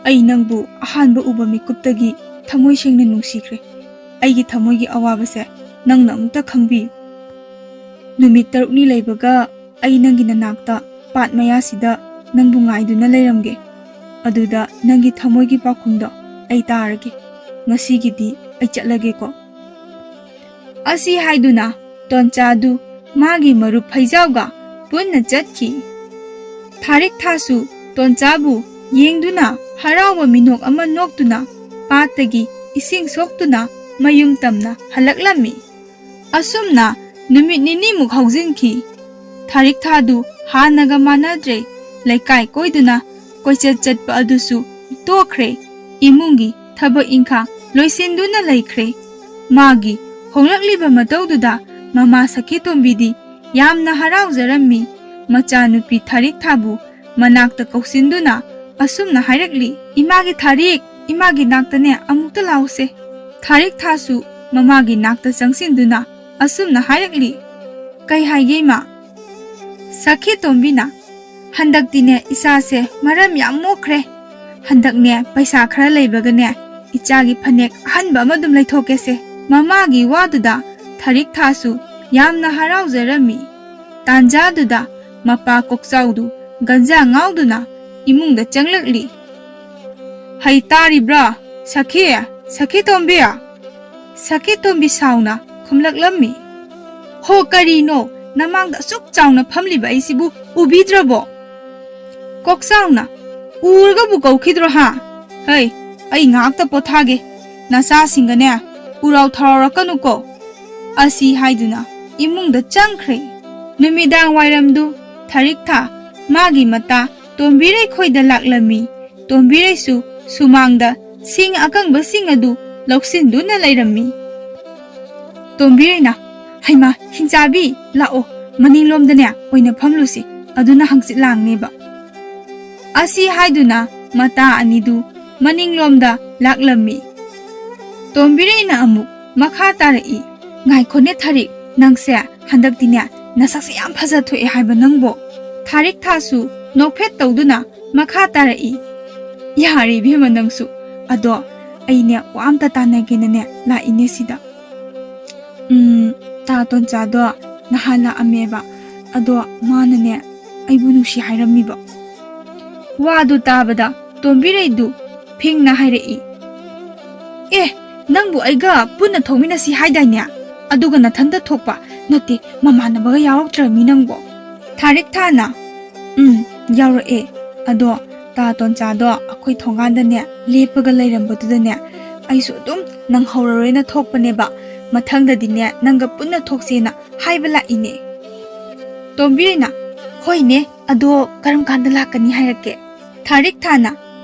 ꯑꯩ ꯅꯪꯕꯨ ꯑꯍꯥꯟꯕ ꯎꯕ ꯃꯤꯀꯨꯞꯇꯒꯤ ꯊꯃꯣꯏ ꯁꯦꯡꯅ ꯅꯨꯡꯁꯤꯈ꯭ꯔꯦ꯫ ꯑꯩꯒꯤ ꯊꯃꯣꯏꯒꯤ ꯑꯋꯥꯕꯁꯦ ꯅꯪꯅ ꯑꯃꯨꯛꯇ ꯈꯪꯕꯤꯌꯨ꯫ ꯅꯨꯃꯤꯠ ꯇꯔꯨꯛꯅꯤ ꯂꯩꯕꯒ ꯑꯩ ꯅꯪꯒꯤ ꯅꯅꯥꯛꯇ ꯄꯥꯠ ꯃꯌꯥꯁꯤꯗ ꯅꯪꯕꯨ ꯉꯥꯏꯗꯨꯅ ꯂꯩꯔꯝꯒꯦ꯫ ꯑꯗꯨꯗ ꯅꯪꯒꯤ ꯊꯃꯣꯏꯒꯤ ꯄꯥꯎꯈꯨꯝꯗꯣ ꯑꯩ ꯇꯥꯔꯒꯦ꯫ ꯉꯁꯤꯒꯤꯗꯤ ꯑꯩ ꯆꯠꯂꯒꯦꯀꯣ꯫" ꯑꯁꯤ ꯍꯥꯏꯗꯨꯅ ꯇꯣꯟꯆꯥꯗꯨ ꯃꯥꯒꯤ ꯃꯔꯨꯞ ꯐꯩꯖꯥꯎꯒ ꯄꯨꯟꯅ ꯆꯠꯈꯤ꯫ ꯊꯥꯔꯤꯛ ꯊꯥꯁꯨ ꯇꯣꯟꯆꯥꯕꯨ ꯌꯦꯡꯗꯨꯅ ꯍꯔꯥꯎꯕ ꯃꯤꯅꯣꯛ ꯑꯃ ꯅꯣꯛꯇꯨꯅ ꯄꯥꯠꯇꯒꯤ ꯏꯁꯤꯡ ꯁꯣꯛꯇꯨꯅ ꯃꯌꯨꯝ ꯇꯝꯅ ꯍꯜꯂꯛꯂꯝꯃꯤ꯫ ꯑꯁꯨꯝꯅ ꯅꯨꯃꯤꯠ ꯅꯤꯅꯤꯃꯨꯛ ꯍꯧꯖꯤꯟꯈꯤ꯫ ꯊꯥꯔꯤꯛ ꯊꯥꯗꯨ ꯍꯥꯟꯅꯒ ꯃꯥꯟꯅꯗ꯭ꯔꯦ꯫ ꯂꯩꯀꯥꯏ ꯀꯣꯏꯗꯨꯅ ꯀꯣꯏꯆꯠ ꯆꯠꯄ ꯑꯗꯨꯁꯨ ꯇꯣꯛꯈ꯭ꯔꯦ꯫ ꯏꯃꯨꯡꯒꯤ ꯊꯕꯛ ꯏꯪꯈꯥꯡ ꯂꯣꯏꯁꯤꯟꯗꯨꯅ ꯂꯩꯈ꯭ꯔꯦ꯫ ꯃꯥꯒꯤ ꯍꯣꯡꯂꯛꯂꯤꯕ ꯃꯇꯧꯗꯨꯗ ꯃꯃꯥ ꯁꯈꯤꯇꯣꯝꯕꯤꯗꯤ ꯌꯥꯝꯅ ꯍꯔꯥꯎꯖꯔꯝꯃꯤ꯫ ꯃꯆꯥꯅꯨꯄꯤ ꯊꯥꯔꯤꯛ ꯊꯥꯕꯨ ꯃꯅꯥꯛꯇ ꯀꯧꯁꯤꯟꯗꯨꯅ ꯑꯁꯨꯝꯅ ꯍꯥꯏꯔꯛꯂꯤ, "ꯏꯃꯥꯒꯤ ꯊꯥꯔꯤꯛ, ꯏꯃꯥꯒꯤ ꯅꯥꯛꯇꯅꯦ ꯑꯃꯨꯛꯇ ꯂꯥꯎꯁꯦ꯫" ꯊꯥꯔꯤꯛ ꯊꯥꯁꯨ ꯃꯃꯥꯒꯤ ꯅꯥꯛꯇ ꯆꯪꯁꯤꯟꯗꯨꯅ ꯑꯁꯨꯝꯅ ꯍꯥꯏꯔꯛꯂꯤ, "ꯀꯩ ꯍꯥꯏꯒꯦ ꯏꯃꯥ?" ꯁꯈꯤꯇꯣꯝꯕꯤꯅ, "ꯍꯟꯗꯛꯇꯤꯅꯦ ꯏꯆꯥꯁꯦ ꯃꯔꯝ ꯌꯥꯝ ꯃꯣꯛꯈ꯭ꯔꯦ꯫ ꯍꯟꯗꯛꯅꯦ ꯄꯩꯁꯥ ꯈꯔ ꯂꯩꯕꯒꯅꯦ ꯏꯆꯥꯒꯤ ꯐꯅꯦꯛ ꯑꯍꯟꯕ ꯑꯃ ꯑꯗꯨꯝ ꯂꯩꯊꯣꯛꯀꯦꯁꯦ꯫" ꯃꯃꯥꯒꯤ ꯋꯥꯗꯨꯗ ꯊꯥꯔꯤꯛ ꯊꯥꯁꯨ ꯌꯥꯝꯅ ꯍꯔꯥꯎꯖꯔꯝꯃꯤ꯫ ꯇꯥꯟꯖꯥꯗꯨꯗ ꯃꯄꯥ ꯀꯣꯛꯆꯥꯎꯗꯨ ꯒꯟꯖꯥ ꯉꯥꯎꯗꯨꯅ ꯏꯃꯨꯡꯗ ꯆꯪꯂꯛꯂꯤ꯫ "ꯍꯩ ꯇꯥꯔꯤꯕ꯭ꯔꯥ? ꯁꯈꯤ, ꯁꯈꯤꯇꯣꯝꯕꯤ!" ꯁꯈꯤꯇꯣꯝꯕꯤ ꯁꯥꯎꯅ ꯈꯨꯝꯂꯛꯂꯝꯃꯤ꯫ "ꯍꯣ, ꯀꯔꯤꯅꯣ? ꯅꯃꯥꯡꯗ ꯑꯁꯨꯛ ꯆꯥꯎꯅ ꯐꯝꯂꯤꯕ ꯑꯩꯁꯤꯕꯨ ꯎꯕꯤꯗ꯭ꯔꯕꯣ?" ꯀꯣꯛꯆꯥꯎꯅ, "ꯎꯔꯒꯕꯨ ꯀꯧꯈꯤꯗ꯭ꯔꯣ ꯍꯥ? ꯍꯩ, ꯑꯩ ꯉꯥꯏꯍꯥꯛꯇ ꯄꯣꯊꯥꯒꯦ꯫ ꯅꯆꯥꯁꯤꯡꯒꯅꯦ ꯎꯔꯥꯎ ꯊꯔꯥꯎꯔꯛꯀꯅꯨꯀꯣ꯫" ꯑꯁꯤ ꯍꯥꯏꯗꯨꯅ ꯏꯃꯨꯡꯗ ꯆꯪꯈ꯭ꯔꯦ꯫ ꯅꯨꯃꯤꯗꯥꯡ ꯋꯥꯏꯔꯝꯗꯨ ꯊꯥꯔꯤꯛ ꯊꯥ ꯃꯥꯒꯤ ꯃꯇꯥ ꯇꯣꯝꯕꯤꯔꯩ ꯈꯣꯏꯗ ꯂꯥꯛꯂꯝꯃꯤ꯫ ꯇꯣꯝꯕꯤꯔꯩꯁꯨ ꯁꯨꯃꯥꯡꯗ ꯁꯤꯡ ꯑꯀꯪꯕꯁꯤꯡ ꯑꯗꯨ ꯂꯧꯁꯤꯟꯗꯨꯅ ꯂꯩꯔꯝꯃꯤ꯫ ꯇꯣꯝꯕꯤꯔꯩꯅ, "ꯍꯩꯃꯥ, ꯍꯤꯡꯆꯥꯕꯤ, ꯂꯥꯛꯑꯣ, ꯃꯅꯤꯡꯂꯣꯝꯗꯅꯦ ꯑꯣꯏꯅ ꯐꯝꯂꯨꯁꯤ, ꯑꯗꯨꯅ ꯍꯪꯆꯤꯠ ꯂꯥꯡꯅꯦꯕ"꯫ ꯑꯁꯤ ꯍꯥꯏꯗꯨꯅ ꯃꯇꯥ ꯑꯅꯤꯗꯨ ꯃꯅꯤꯡꯂꯣꯝꯗ ꯂꯥꯛꯂꯝꯃꯤ꯫ ꯇꯣꯝꯕꯤꯔꯩꯅ ꯑꯃꯨꯛ ꯃꯈꯥ ꯇꯥꯔꯛꯏ, "ꯉꯥꯏꯈꯣꯅꯦ ꯊꯥꯔꯤꯛ, ꯅꯪꯁꯦ ꯍꯟꯗꯛꯇꯤꯅꯦ ꯅꯁꯛꯁꯦ ꯌꯥꯝ ꯐꯖ ꯊꯣꯛꯑꯦ ꯍꯥꯏꯕ ꯅꯪꯕꯣ?" ꯊꯥꯔꯤꯛ ꯊꯥꯁꯨ ꯅꯣꯛꯐꯦꯠ ꯇꯧꯗꯨꯅ ꯃꯈꯥ ꯇꯥꯔꯛꯏ, "ꯌꯥꯔꯦ ꯏꯕꯦꯝꯃ ꯅꯪꯁꯨ, ꯑꯗꯣ ꯑꯩꯅꯦ ꯋꯥ ꯑꯝꯇ ꯇꯥꯟꯅꯒꯦꯅꯅꯦ ꯂꯥꯛꯏꯅꯦ ꯁꯤꯗ꯫ ꯎꯝ, ꯇꯥ ꯇꯣꯟꯆꯥꯗꯣ ꯅꯍꯥꯟ ꯂꯥꯛꯑꯝꯃꯦꯕ, ꯑꯗꯣ ꯃꯥꯅꯅꯦ ꯑꯩꯕꯨ ꯅꯨꯡꯁꯤ ꯍꯥꯏꯔꯝꯃꯤꯕ"꯫ ꯋꯥꯗꯨ ꯇꯥꯕꯗ ꯇꯣꯝꯕꯤꯔꯩꯗꯨ ꯐꯤꯡꯅ ꯍꯥꯏꯔꯛꯏ, "ꯑꯦ, ꯅꯪꯕꯨ ꯑꯩꯒ ꯄꯨꯟꯅ ꯊꯣꯛꯃꯤꯟꯅꯁꯤ ꯍꯥꯏꯗꯥꯏꯅꯦ? ꯑꯗꯨꯒ ꯅꯊꯟꯇ ꯊꯣꯛꯄ ꯅꯠꯇꯦ, ꯃꯃꯥꯟꯅꯕꯒ ꯌꯥꯎꯔꯛꯇ꯭ꯔꯃꯤ ꯅꯪꯕꯣ?" ꯊꯥꯔꯤꯛ ꯊꯥꯅ, "ꯎꯝ, ꯌꯥꯎꯔꯛꯑꯦ꯫ ꯑꯗꯣ ꯇꯥ ꯇꯣꯟꯆꯥꯗꯣ ꯑꯩꯈꯣꯏ ꯊꯣꯡꯒꯥꯟꯗꯅꯦ ꯂꯦꯞꯄꯒ ꯂꯩꯔꯝꯕꯗꯨꯗꯅꯦ ꯑꯩꯁꯨ ꯑꯗꯨꯝ ꯅꯪꯍꯧꯔꯔꯣꯏꯅ ꯊꯣꯛꯄꯅꯦꯕ꯫ ꯃꯊꯪꯗꯗꯤꯅꯦ ꯅꯪꯒ ꯄꯨꯟꯅ ꯊꯣꯛꯁꯦꯅ ꯍꯥꯏꯕ ꯂꯥꯛꯏꯅꯦ"꯫ ꯇꯣꯝꯕꯤꯔꯩꯅ, "ꯍꯣꯏꯅꯦ, ꯑꯗꯣ ꯀꯔꯝ ꯀꯥꯟꯗ ꯂꯥꯛꯀꯅꯤ ꯍꯥꯏꯔꯛꯀꯦ?" ꯊꯥꯔꯤꯛ ꯊꯥꯅ,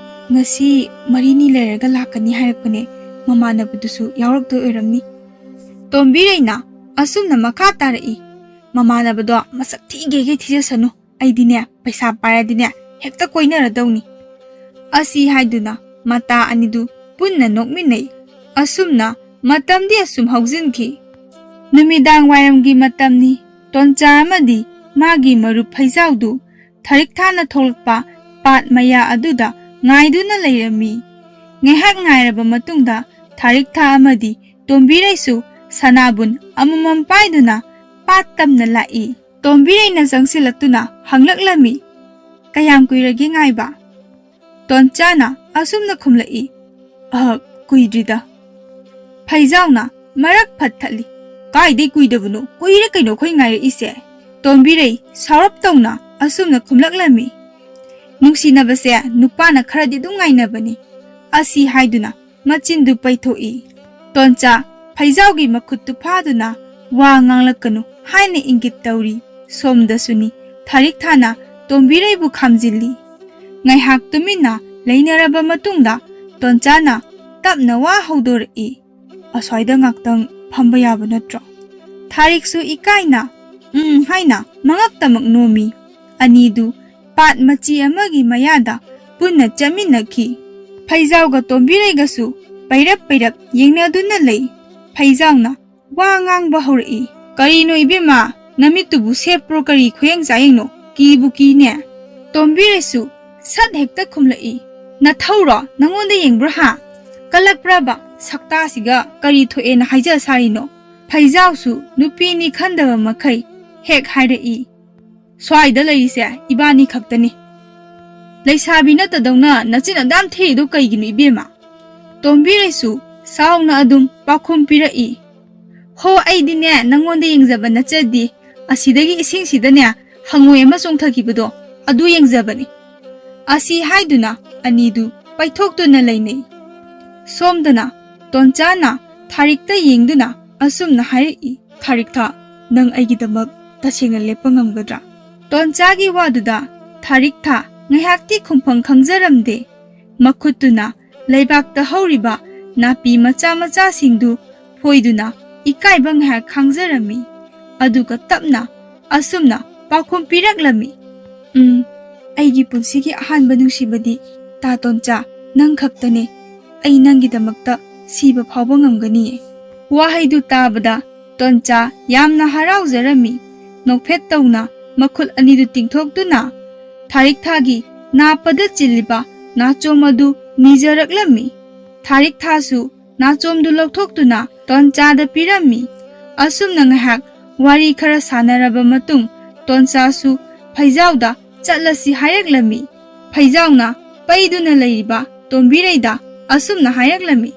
"ꯉꯁꯤ ꯃꯔꯤꯅꯤ ꯂꯩꯔꯒ ꯂꯥꯛꯀꯅꯤ ꯍꯥꯏꯔꯛꯄꯅꯦ, ꯃꯃꯥꯟꯅꯕꯗꯨꯁꯨ ꯌꯥꯎꯔꯛꯇꯣꯏ ꯑꯣꯏꯔꯝꯅꯤ"꯫ ꯇꯣꯝꯕꯤꯔꯩꯅ ꯑꯁꯨꯝꯅ ꯃꯈꯥ ꯇꯥꯔꯛꯏ, "ꯃꯃꯥꯟꯅꯕꯗꯣ ꯃꯁꯛ ꯊꯤꯒꯦꯒꯦ ꯊꯤꯖꯁꯅꯨ, ꯑꯩꯗꯤꯅꯦ ꯄꯩꯁꯥ ꯄꯥꯏꯔꯗꯤꯅꯦ ꯍꯦꯛꯇ ꯀꯣꯏꯅꯔꯗꯧꯅꯤ"꯫ ꯑꯁꯤ ꯍꯥꯏꯗꯨꯅ ꯃꯇꯥ ꯑꯅꯤꯗꯨ ꯄꯨꯟꯅ ꯅꯣꯛꯃꯤꯟꯅꯩ꯫ ꯑꯁꯨꯝꯅ ꯃꯇꯝꯗꯤ ꯑꯁꯨꯝ ꯍꯧꯖꯤꯟꯈꯤ꯫ ꯅꯨꯃꯤꯗꯥꯡ ꯋꯥꯏꯔꯝꯒꯤ ꯃꯇꯝꯅꯤ꯫ ꯇꯣꯟꯆꯥ ꯑꯃꯗꯤ ꯃꯥꯒꯤ ꯃꯔꯨꯞ ꯐꯩꯖꯥꯎꯗꯨ ꯊꯥꯔꯤꯛ ꯊꯥꯅ ꯊꯣꯛꯂꯛꯄ ꯄꯥꯠ ꯃꯌꯥ ꯑꯗꯨꯗ ꯉꯥꯏꯗꯨꯅ ꯂꯩꯔꯝꯃꯤ꯫ ꯉꯥꯏꯍꯥꯛ ꯉꯥꯏꯔꯕ ꯃꯇꯨꯡꯗ ꯊꯥꯔꯤꯛ ꯊꯥ ꯑꯃꯗꯤ ꯇꯣꯝꯕꯤꯔꯩꯁꯨ ꯁꯅꯥꯕꯨꯟ ꯑꯃꯃꯝ ꯄꯥꯏꯗꯨꯅ ꯄꯥꯠ ꯇꯝꯅ ꯂꯥꯛꯏ꯫ ꯇꯣꯝꯕꯤꯔꯩꯅ ꯆꯪꯁꯤꯜꯂꯛꯇꯨꯅ ꯍꯪꯂꯛꯂꯝꯃꯤ, "ꯀꯌꯥꯝ ꯀꯨꯏꯔꯒꯦ ꯉꯥꯏꯕ?" ꯇꯣꯟꯆꯥꯅ ꯑꯁꯨꯝꯅ ꯈꯨꯝꯂꯛꯏ, "ꯑꯍ, ꯀꯨꯏꯗ꯭ꯔꯤꯗ"꯫ ꯐꯩꯖꯥꯎꯅ ꯃꯔꯛ ꯐꯠ ꯊꯠꯂꯤ, "ꯀꯥꯏꯗꯩ ꯀꯨꯏꯗꯕꯅꯣ? ꯀꯨꯏꯔꯦ ꯀꯩꯅꯣ ꯑꯩꯈꯣꯏ ꯉꯥꯏꯔꯛꯏꯁꯦ"꯫ ꯇꯣꯝꯕꯤꯔꯩ ꯁꯥꯎꯔꯞ ꯇꯧꯅ ꯑꯁꯨꯝꯅ ꯈꯨꯝꯂꯛꯂꯝꯃꯤ, "ꯅꯨꯡꯁꯤꯅꯕꯁꯦ ꯅꯨꯄꯥꯅ ꯈꯔꯗꯤ ꯑꯗꯨꯝ ꯉꯥꯏꯅꯕꯅꯤ"꯫ ꯑꯁꯤ ꯍꯥꯏꯗꯨꯅ ꯃꯆꯤꯟꯗꯨ ꯄꯩꯊꯣꯛꯏ꯫ ꯇꯣꯟꯆꯥ ꯐꯩꯖꯥꯎꯒꯤ ꯃꯈꯨꯠꯇꯨ ꯐꯥꯗꯨꯅ "ꯋꯥ ꯉꯥꯡꯂꯛꯀꯅꯨ" ꯍꯥꯏꯅ ꯏꯪꯒꯤꯠ ꯇꯧꯔꯤ꯫ ꯁꯣꯝꯗꯁꯨꯅꯤ, ꯊꯥꯔꯤꯛ ꯊꯥꯅ ꯇꯣꯝꯕꯤꯔꯩꯕꯨ ꯈꯥꯝꯖꯤꯜꯂꯤ꯫ ꯉꯥꯏꯍꯥꯛ ꯇꯨꯃꯤꯟꯅ ꯂꯩꯅꯔꯕ ꯃꯇꯨꯡꯗ ꯇꯣꯟꯆꯥꯅ ꯇꯞꯅ ꯋꯥ ꯍꯧꯗꯣꯔꯛꯏ꯫ "ꯑꯁ꯭ꯋꯥꯏꯗ ꯉꯥꯛꯇꯪ ꯐꯝꯕ ꯌꯥꯕ ꯅꯠꯇ꯭ꯔꯣ?" ꯊꯥꯔꯤꯛꯁꯨ ꯏꯀꯥꯏꯅ "ꯎꯝ" ꯍꯥꯏꯅ ꯃꯉꯛꯇꯃꯛ ꯅꯣꯝꯃꯤ꯫ ꯑꯅꯤꯗꯨ ꯄꯥꯠ ꯃꯆꯤ ꯑꯃꯒꯤ ꯃꯌꯥꯗ ꯄꯨꯟꯅ ꯆꯠꯃꯤꯟꯅꯈꯤ꯫ ꯐꯩꯖꯥꯎꯒ ꯇꯣꯝꯕꯤꯔꯩꯒꯁꯨ ꯄꯩꯔꯞ ꯄꯩꯔꯞ ꯌꯦꯡꯅꯗꯨꯅ ꯂꯩ꯫ ꯐꯩꯖꯥꯎꯅ ꯋꯥ ꯉꯥꯡꯕ ꯍꯧꯔꯛꯏ꯫ "ꯀꯔꯤꯅꯣ ꯏꯕꯦꯝꯃ, ꯅꯃꯤꯠꯇꯨꯕꯨ ꯁꯦꯞꯄ꯭ꯔꯣ, ꯀꯔꯤ ꯈꯨꯌꯦꯡ ꯆꯥꯌꯦꯡꯅꯣ? ꯀꯤꯕꯨ ꯀꯤꯅꯦ!" ꯇꯣꯝꯕꯤꯔꯩꯁꯨ ꯁꯠ ꯍꯦꯛꯇ ꯈꯨꯝꯂꯛꯏ꯫ "ꯅꯊꯧꯔꯣ? ꯅꯪꯉꯣꯟꯗ ꯌꯦꯡꯕ꯭ꯔꯣ ꯍꯥ? ꯀꯜꯂꯛꯄ꯭ꯔꯕ? ꯁꯛꯇꯥꯁꯤꯒ ꯀꯔꯤ ꯊꯣꯛꯑꯦꯅ ꯍꯥꯏꯖ ꯁꯥꯔꯤꯅꯣ?" ꯐꯩꯖꯥꯎꯁꯨ ꯅꯨꯄꯤꯅꯤ ꯈꯟꯗꯕ ꯃꯈꯩ ꯍꯦꯛ ꯍꯥꯏꯔꯛꯏ꯫ "ꯁ꯭ꯋꯥꯏꯗ ꯂꯩꯔꯤꯁꯦ ꯏꯕꯥꯅꯤ ꯈꯛꯇꯅꯤ꯫ ꯂꯩꯁꯥꯕꯤ ꯅꯠꯇꯗꯧꯅ ꯅꯆꯤꯟ ꯑꯗꯥꯝ ꯊꯤꯔꯤꯗꯣ ꯀꯩꯒꯤꯅꯣ ꯏꯕꯦꯝꯃ?" ꯇꯣꯝꯕꯤꯔꯩꯁꯨ ꯁꯥꯎꯅ ꯑꯗꯨꯝ ꯄꯥꯎꯈꯨꯝ ꯄꯤꯔꯛꯏ꯫ "ꯍꯣ, ꯑꯩꯗꯤꯅꯦ ꯅꯪꯉꯣꯟꯗ ꯌꯦꯡꯖꯕ ꯅꯠꯆꯗꯦ, ꯑꯁꯤꯗꯒꯤ ꯏꯁꯤꯡꯁꯤꯗꯅꯦ ꯍꯪꯉꯣꯏ ꯑꯃ ꯆꯣꯡꯊꯈꯤꯕꯗꯣ ꯑꯗꯨ ꯌꯦꯡꯖꯕꯅꯤ"꯫ ꯑꯁꯤ ꯍꯥꯏꯗꯨꯅ ꯑꯅꯤꯗꯨ ꯄꯩꯊꯣꯛꯇꯨꯅ ꯂꯩꯅꯩ꯫ ꯁꯣꯝꯗꯅ ꯇꯣꯟꯆꯥꯅ ꯊꯥꯔꯤꯛꯇ ꯌꯦꯡꯗꯨꯅ ꯑꯁꯨꯝꯅ ꯍꯥꯏꯔꯛꯏ꯫ "ꯊꯥꯔꯤꯛꯊꯥ, ꯅꯪ ꯑꯩꯒꯤꯗꯃꯛ ꯇꯁꯦꯡꯅ ꯂꯦꯞꯄ ꯉꯝꯒꯗ꯭ꯔꯥ?" ꯇꯣꯟꯆꯥꯒꯤ ꯋꯥꯗꯨꯗ ꯊꯥꯔꯤꯛꯊꯥ ꯉꯥꯏꯍꯥꯛꯇꯤ ꯈꯨꯝꯐꯝ ꯈꯪꯖꯔꯝꯗꯦ꯫ ꯃꯈꯨꯠꯇꯨꯅ ꯂꯩꯕꯥꯛꯇ ꯍꯧꯔꯤꯕ ꯅꯥꯄꯤ ꯃꯆꯥ ꯃꯆꯥꯁꯤꯡꯗꯨ ꯐꯣꯏꯗꯨꯅ ꯏꯀꯥꯏꯕ ꯉꯥꯏꯍꯥꯛ ꯈꯥꯡꯖꯔꯝꯃꯤ꯫ ꯑꯗꯨꯒ ꯇꯞꯅ ꯑꯁꯨꯝꯅ ꯄꯥꯎꯈꯨꯝ ꯄꯤꯔꯛꯂꯝꯃꯤ꯫ "ꯎꯝ, ꯑꯩꯒꯤ ꯄꯨꯟꯁꯤꯒꯤ ꯑꯍꯥꯟꯕ ꯅꯨꯡꯁꯤꯕꯗꯤ ꯇꯥ ꯇꯣꯟꯆꯥ, ꯅꯪ ꯈꯛꯇꯅꯦ꯫ ꯑꯩ ꯅꯪꯒꯤꯗꯃꯛꯇ ꯁꯤꯕ ꯐꯥꯎꯕ ꯉꯝꯒꯅꯤꯌꯦ"꯫ ꯋꯥꯍꯩꯗꯨ ꯇꯥꯕꯗ ꯇꯣꯟꯆꯥ ꯌꯥꯝꯅ ꯍꯔꯥꯎꯖꯔꯝꯃꯤ꯫ ꯅꯣꯛꯐꯦꯠ ꯇꯧꯅ ꯃꯈꯨꯠ ꯑꯅꯤꯗꯨ ꯇꯤꯡꯊꯣꯛꯇꯨꯅ ꯊꯥꯔꯤꯛꯊꯥꯒꯤ ꯅꯥꯞꯄꯗ ꯆꯤꯜꯂꯤꯕ ꯅꯥꯆꯣꯝ ꯑꯗꯨ ꯅꯤꯖꯔꯛꯂꯝꯃꯤ꯫ ꯊꯥꯔꯤꯛꯊꯥꯁꯨ ꯅꯥꯆꯣꯝꯗꯨ ꯂꯧꯊꯣꯛꯇꯨꯅ ꯇꯣꯟꯆꯥꯗ ꯄꯤꯔꯝꯃꯤ꯫ ꯑꯁꯨꯝꯅ ꯉꯥꯏꯍꯥꯛ ꯋꯥꯔꯤ ꯈꯔ ꯁꯥꯟꯅꯔꯕ ꯃꯇꯨꯡ ꯇꯣꯟꯆꯥꯁꯨ ꯐꯩꯖꯥꯎꯗ ꯆꯠꯂꯁꯤ ꯍꯥꯏꯔꯛꯂꯝꯃꯤ꯫ ꯐꯩꯖꯥꯎꯅ ꯄꯩꯗꯨꯅ ꯂꯩꯔꯤꯕ ꯇꯣꯝꯕꯤꯔꯩꯗ ꯑꯁꯨꯝꯅ ꯍꯥꯏꯔꯛꯂꯝꯃꯤ꯫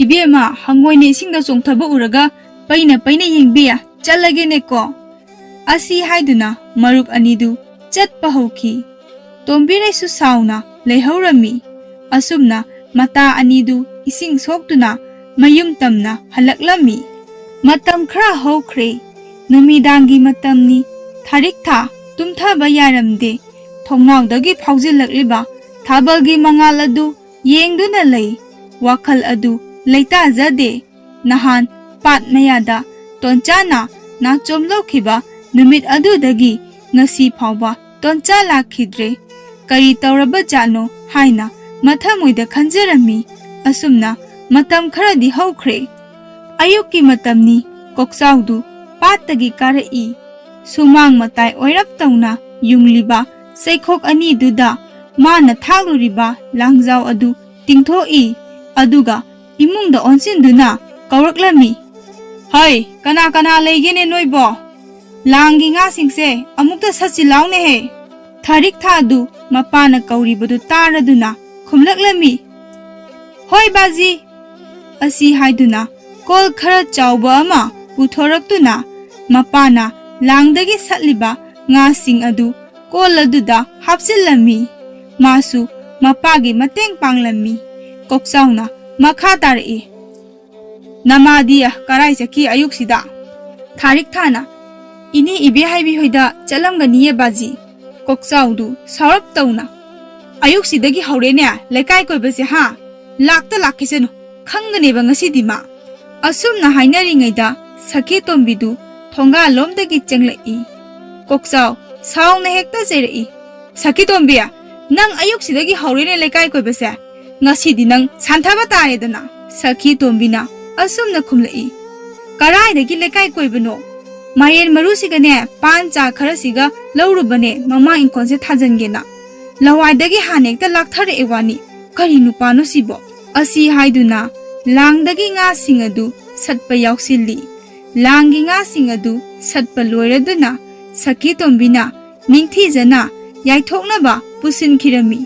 "ꯏꯕꯦꯝꯃ, ꯍꯪꯉꯣꯏꯅ ꯏꯁꯤꯡꯗ ꯆꯣꯡꯊꯕ ꯎꯔꯒ ꯄꯩꯅ ꯄꯩꯅ ꯌꯦꯡꯕꯤ, ꯆꯠꯂꯒꯦꯅꯦꯀꯣ"꯫ ꯑꯁꯤ ꯍꯥꯏꯗꯨꯅ ꯃꯔꯨꯞ ꯑꯅꯤꯗꯨ ꯆꯠꯄ ꯍꯧꯈꯤ꯫ ꯇꯣꯝꯕꯤꯔꯩꯁꯨ ꯁꯥꯎꯅ ꯂꯩꯍꯧꯔꯝꯃꯤ꯫ ꯑꯁꯨꯝꯅ ꯃꯇꯥ ꯑꯅꯤꯗꯨ ꯏꯁꯤꯡ ꯁꯣꯛꯇꯨꯅ ꯃꯌꯨꯝ ꯇꯝꯅ ꯍꯜꯂꯛꯂꯝꯃꯤ꯫ ꯃꯇꯝ ꯈꯔ ꯍꯧꯈ꯭ꯔꯦ꯫ ꯅꯨꯃꯤꯗꯥꯡꯒꯤ ꯃꯇꯝꯅꯤ꯫ ꯊꯥꯔꯤꯛꯊꯥ ꯇꯨꯝꯊꯕ ꯌꯥꯔꯝꯗꯦ꯫ ꯊꯣꯡꯅꯥꯎꯗꯒꯤ ꯐꯥꯎꯖꯤꯜꯂꯛꯂꯤꯕ ꯊꯥꯕꯜꯒꯤ ꯃꯉꯥꯜ ꯑꯗꯨ ꯌꯦꯡꯗꯨꯅ ꯂꯩ꯫ ꯋꯥꯈꯜ ꯑꯗꯨ ꯂꯩꯇꯥꯖꯗꯦ꯫ ꯅꯍꯥꯟ ꯄꯥꯠ ꯃꯌꯥꯗ ꯇꯣꯟꯆꯥꯅ ꯅꯥꯆꯣꯝ ꯂꯧꯈꯤꯕ ꯅꯨꯃꯤꯠ ꯑꯗꯨꯗꯒꯤ ꯉꯁꯤ ꯐꯥꯎꯕ ꯇꯣꯟꯆꯥ ꯂꯥꯛꯈꯤꯗ꯭ꯔꯦ꯫ ꯀꯔꯤ ꯇꯧꯔꯕꯖꯥꯠꯅꯣ ꯍꯥꯏꯅ ꯃꯊꯃꯣꯏꯗ ꯈꯟꯖꯔꯝꯃꯤ꯫ ꯑꯁꯨꯝꯅ ꯃꯇꯝ ꯈꯔꯗꯤ ꯍꯧꯈ꯭ꯔꯦ꯫ ꯑꯌꯨꯛꯀꯤ ꯃꯇꯝꯅꯤ꯫ ꯀꯣꯛꯆꯥꯎꯗꯨ ꯄꯥꯠꯇꯒꯤ ꯀꯥꯔꯛꯏ꯫ ꯁꯨꯃꯥꯡ ꯃꯇꯥꯏ ꯑꯣꯏꯔꯞ ꯇꯧꯅ ꯌꯨꯡꯂꯤꯕ ꯆꯩꯈꯣꯛ ꯑꯅꯤꯗꯨꯗ ꯃꯥꯅ ꯊꯥꯛꯂꯨꯔꯤꯕ ꯂꯥꯡꯖꯥꯎ ꯑꯗꯨ ꯇꯤꯡꯊꯣꯛꯏ꯫ ꯑꯗꯨꯒ ꯏꯃꯨꯡꯗ ꯑꯣꯟꯁꯤꯟꯗꯨꯅ ꯀꯧꯔꯛꯂꯝꯃꯤ, "ꯍꯩ, ꯀꯅꯥ ꯀꯅꯥ ꯂꯩꯒꯦꯅꯦ ꯅꯣꯏꯕꯣ? ꯂꯥꯡꯒꯤ ꯉꯥꯁꯤꯡꯁꯦ ꯑꯃꯨꯛꯇ ꯁꯠꯁꯤ ꯂꯥꯎꯅꯦꯍꯦ!" ꯊꯥꯔꯤꯛ ꯊꯥꯗꯨ ꯃꯄꯥꯅ ꯀꯧꯔꯤꯕꯗꯨ ꯇꯥꯔꯗꯨꯅ ꯈꯨꯝꯂꯛꯂꯝꯃꯤ, "ꯍꯣꯏ ꯕꯥꯖꯤ!" ꯑꯁꯤ ꯍꯥꯏꯗꯨꯅ ꯀꯣꯜ ꯈꯔ ꯆꯥꯎꯕ ꯑꯃ ꯄꯨꯊꯣꯔꯛꯇꯨꯅ ꯃꯄꯥꯅ ꯂꯥꯡꯗꯒꯤ ꯁꯠꯂꯤꯕ ꯉꯥꯁꯤꯡ ꯑꯗꯨ ꯀꯣꯜ ꯑꯗꯨꯗ ꯍꯥꯞꯆꯤꯜꯂꯝꯃꯤ꯫ ꯃꯥꯁꯨ ꯃꯄꯥꯒꯤ ꯃꯇꯦꯡ ꯄꯥꯡꯂꯝꯃꯤ꯫ ꯀꯣꯛꯆꯥꯎꯅ ꯃꯈꯥ ꯇꯥꯔꯛꯏ, "ꯅꯃꯥꯗꯤ ꯀꯔꯥꯏ ꯆꯠꯈꯤ ꯑꯌꯨꯛꯁꯤꯗ?" ꯊꯥꯔꯤꯛ ꯊꯥꯅ, "ꯏꯅꯦ ꯏꯕꯦ ꯍꯥꯏꯕꯤ ꯍꯣꯏꯗ ꯆꯠꯂꯝꯒꯅꯤꯌꯦ ꯕꯥꯖꯤ꯫" ꯀꯣꯛꯆꯥꯎꯗꯨ ꯁꯥꯎꯔꯞ ꯇꯧꯅ, "ꯑꯌꯨꯛꯁꯤꯗꯒꯤ ꯍꯧꯔꯦꯅꯦ ꯂꯩꯀꯥꯏ ꯀꯣꯏꯕꯁꯦ ꯍꯥ? ꯂꯥꯛꯇ ꯂꯥꯛꯈꯤꯁꯅꯨ, ꯈꯪꯒꯅꯦꯕ ꯉꯁꯤꯗꯤ ꯃꯥ꯫" ꯑꯁꯨꯝꯅ ꯍꯥꯏꯅꯔꯤꯉꯩꯗ ꯁꯈꯤ ꯇꯣꯝꯕꯤꯗꯨ ꯊꯣꯡꯒꯥꯜꯂꯣꯝꯗꯒꯤ ꯆꯪꯂꯛꯏ꯫ ꯀꯣꯛꯆꯥꯎ ꯁꯥꯎꯅ ꯍꯦꯛꯇ ꯆꯩꯔꯛꯏ, "ꯁꯈꯤ ꯇꯣꯝꯕꯤ, ꯅꯪ ꯑꯌꯨꯛꯁꯤꯗꯒꯤ ꯍꯧꯔꯦꯅꯦ ꯂꯩꯀꯥꯏ ꯀꯣꯏꯕꯁꯦ꯫ ꯉꯁꯤꯗꯤ ꯅꯪ ꯁꯥꯟꯊꯕ ꯇꯥꯔꯦꯗꯅ꯫" ꯁꯈꯤ ꯇꯣꯝꯕꯤꯅ ꯑꯁꯨꯝꯅ ꯈꯨꯝꯂꯛꯏ, "ꯀꯔꯥꯏꯗꯒꯤ ꯂꯩꯀꯥꯏ ꯀꯣꯏꯕꯅꯣ? ꯃꯥꯏꯔꯦꯟ ꯃꯔꯨꯁꯤꯒꯅꯦ ꯄꯥꯟ ꯆꯥ ꯈꯔꯁꯤꯒ ꯂꯧꯔꯨꯕꯅꯦ ꯃꯃꯥ ꯏꯪꯈꯣꯜꯁꯦ ꯊꯥꯖꯤꯟꯒꯦꯅ꯫ ꯂꯋꯥꯏꯗꯒꯤ ꯍꯥꯟꯅ ꯍꯦꯛꯇ ꯂꯥꯛꯊꯔꯛꯑꯦ ꯋꯥꯅꯤ꯫ ꯀꯔꯤ ꯅꯨꯄꯥꯅꯣ ꯁꯤꯕꯣ?" ꯑꯁꯤ ꯍꯥꯏꯗꯨꯅ ꯂꯥꯡꯗꯒꯤ ꯉꯥꯁꯤꯡ ꯑꯗꯨ ꯁꯠꯄ ꯌꯥꯎꯁꯤꯜꯂꯤ꯫ ꯂꯥꯡꯒꯤ ꯉꯥꯁꯤꯡ ꯑꯗꯨ ꯁꯠꯄ ꯂꯣꯏꯔꯗꯨꯅ ꯁꯈꯤ ꯇꯣꯝꯕꯤꯅ ꯅꯤꯡꯊꯤꯖꯅ ꯌꯥꯏꯊꯣꯛꯅꯕ ꯄꯨꯁꯤꯟꯈꯤꯔꯝꯃꯤ꯫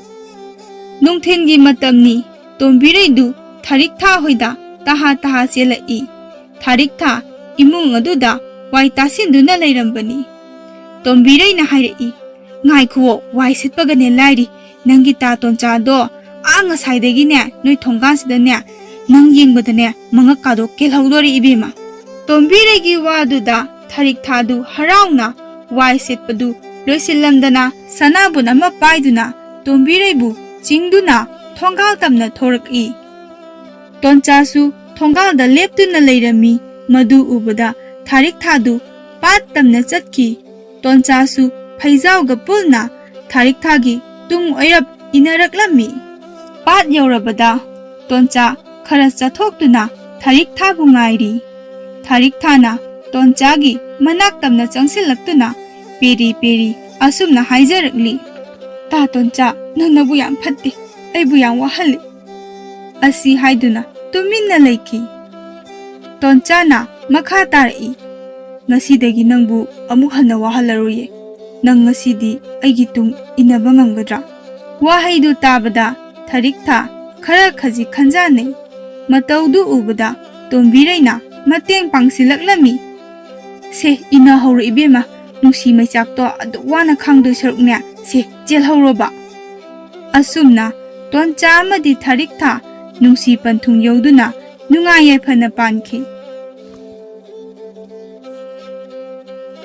ꯅꯨꯡꯊꯤꯜꯒꯤ ꯃꯇꯝꯅꯤ꯫ ꯇꯣꯝꯕꯤꯔꯩꯗꯨ ꯊꯥꯔꯤꯛ ꯊꯥ ꯍꯣꯏꯗ ꯇꯍꯥ ꯇꯍꯥ ꯆꯦꯜꯂꯛꯏ꯫ ꯊꯥꯔꯤꯛ ꯊꯥ ꯏꯃꯨꯡ ꯑꯗꯨꯗ ꯋꯥꯏ ꯇꯥꯁꯤꯟꯗꯨꯅ ꯂꯩꯔꯝꯕꯅꯤ꯫ ꯇꯣꯝꯕꯤꯔꯩꯅ ꯍꯥꯏꯔꯛꯏ, "ꯉꯥꯏꯈꯨꯑꯣ, ꯋꯥꯏ ꯁꯤꯠꯄꯒꯅꯦ ꯂꯥꯏꯔꯤ, ꯅꯪꯒꯤ ꯇꯥ ꯇꯣꯟꯆꯥꯗꯣ ꯑꯥ ꯉꯁꯥꯏꯗꯒꯤꯅꯦ ꯅꯣꯏ ꯊꯣꯡꯒꯥꯟꯁꯤꯗꯅꯦ ꯅꯪ ꯌꯦꯡꯕꯗꯅꯦ ꯃꯉꯛꯀꯥꯗꯣ ꯀꯦꯜꯍꯧꯗꯣꯔꯦ ꯏꯕꯦꯝꯃ꯫" ꯇꯣꯝꯕꯤꯔꯩꯒꯤ ꯋꯥꯗꯨꯗ ꯊꯥꯔꯤꯛ ꯊꯥꯗꯨ ꯍꯔꯥꯎꯅ ꯋꯥꯏ ꯁꯤꯠꯄꯗꯨ ꯂꯣꯏꯁꯤꯜꯂꯝꯗꯅ ꯁꯅꯥꯕꯨꯟ ꯑꯃ ꯄꯥꯏꯗꯨꯅ ꯇꯣꯝꯕꯤꯔꯩꯕꯨ ꯆꯤꯡꯗꯨꯅ ꯊꯣꯡꯒꯥꯜ ꯇꯝꯅ ꯊꯣꯔꯛꯏ꯫ ꯇꯣꯟꯆꯥꯁꯨ ꯊꯣꯡꯒꯥꯜꯗ ꯂꯦꯞꯇꯨꯅ ꯂꯩꯔꯝꯃꯤ꯫ ꯃꯗꯨ ꯎꯕꯗ ꯊꯥꯔꯤꯛꯊꯥꯗꯨ ꯄꯥꯠ ꯇꯝꯅ ꯆꯠꯈꯤ꯫ ꯇꯣꯟꯆꯥꯁꯨ ꯐꯩꯖꯥꯎꯒ ꯄꯨꯟꯅ ꯊꯥꯔꯤꯛꯊꯥꯒꯤ ꯇꯨꯡ ꯑꯣꯏꯔꯞ ꯏꯟꯅꯔꯛꯂꯝꯃꯤ꯫ ꯄꯥꯠ ꯌꯧꯔꯕꯗ ꯇꯣꯟꯆꯥ ꯈꯔ ꯆꯠꯊꯣꯛꯇꯨꯅ ꯊꯥꯔꯤꯛꯊꯥꯕꯨ ꯉꯥꯏꯔꯤ꯫ ꯊꯥꯔꯤꯛꯊꯥꯅ ꯇꯣꯟꯆꯥꯒꯤ ꯃꯅꯥꯛ ꯇꯝꯅ ꯆꯪꯁꯤꯜꯂꯛꯇꯨꯅ ꯄꯦꯔꯤ ꯄꯦꯔꯤ ꯑꯁꯨꯝꯅ ꯍꯥꯏꯖꯔꯛꯂꯤ, "ꯇꯥ ꯇꯣꯟꯆꯥ, ꯅꯪꯅꯕꯨ ꯌꯥꯝ ꯐꯠꯇꯦ, ꯑꯩꯕꯨ ꯌꯥꯝ ꯋꯥꯍꯜꯂꯤ"꯫ ꯑꯁꯤ ꯍꯥꯏꯗꯨꯅ ꯇꯨꯃꯤꯟꯅ ꯂꯩꯈꯤ꯫ ꯇꯣꯟꯆꯥꯅ ꯃꯈꯥ ꯇꯥꯔꯛꯏ, "ꯉꯁꯤꯗꯒꯤ ꯅꯪꯕꯨ ꯑꯃꯨꯛ ꯍꯟꯅ ꯋꯥꯍꯜꯂꯔꯣꯏꯌꯦ꯫ ꯅꯪ ꯉꯁꯤꯗꯤ ꯑꯩꯒꯤ ꯇꯨꯡ ꯏꯟꯅꯕ ꯉꯝꯒꯗ꯭ꯔꯥ?" ꯋꯥꯍꯩꯗꯨ ꯇꯥꯕꯗ ꯊꯥꯔꯤꯛꯊꯥ ꯈꯔ ꯈꯖꯤꯛ ꯈꯟꯖꯥꯟꯅꯩ꯫ ꯃꯇꯧꯗꯨ ꯎꯕꯗ ꯇꯣꯝꯕꯤꯔꯩꯅ ꯃꯇꯦꯡ ꯄꯥꯡꯁꯤꯜꯂꯛꯂꯝꯃꯤ꯫ "ꯁꯦ, ꯏꯟꯅꯍꯧꯔꯣ ꯏꯕꯦꯝꯃ, ꯅꯨꯡꯁꯤ ꯃꯩꯆꯥꯛꯇꯣ ꯑꯗꯨꯛ ꯋꯥꯅ ꯈꯥꯡꯗꯣꯏ ꯁꯔꯨꯛꯅꯦ, ꯁꯦ, ꯆꯦꯜꯍꯧꯔꯣꯕ"꯫ ꯑꯁꯨꯝꯅ ꯇꯣꯟꯆꯥ ꯑꯃꯗꯤ ꯊꯥꯔꯤꯛꯊꯥ ꯅꯨꯡꯁꯤ ꯄꯟꯊꯨꯡ ꯌꯧꯗꯨꯅ ꯅꯨꯡꯉꯥꯏ ꯌꯥꯏꯐꯅ ꯄꯥꯟꯈꯤ꯫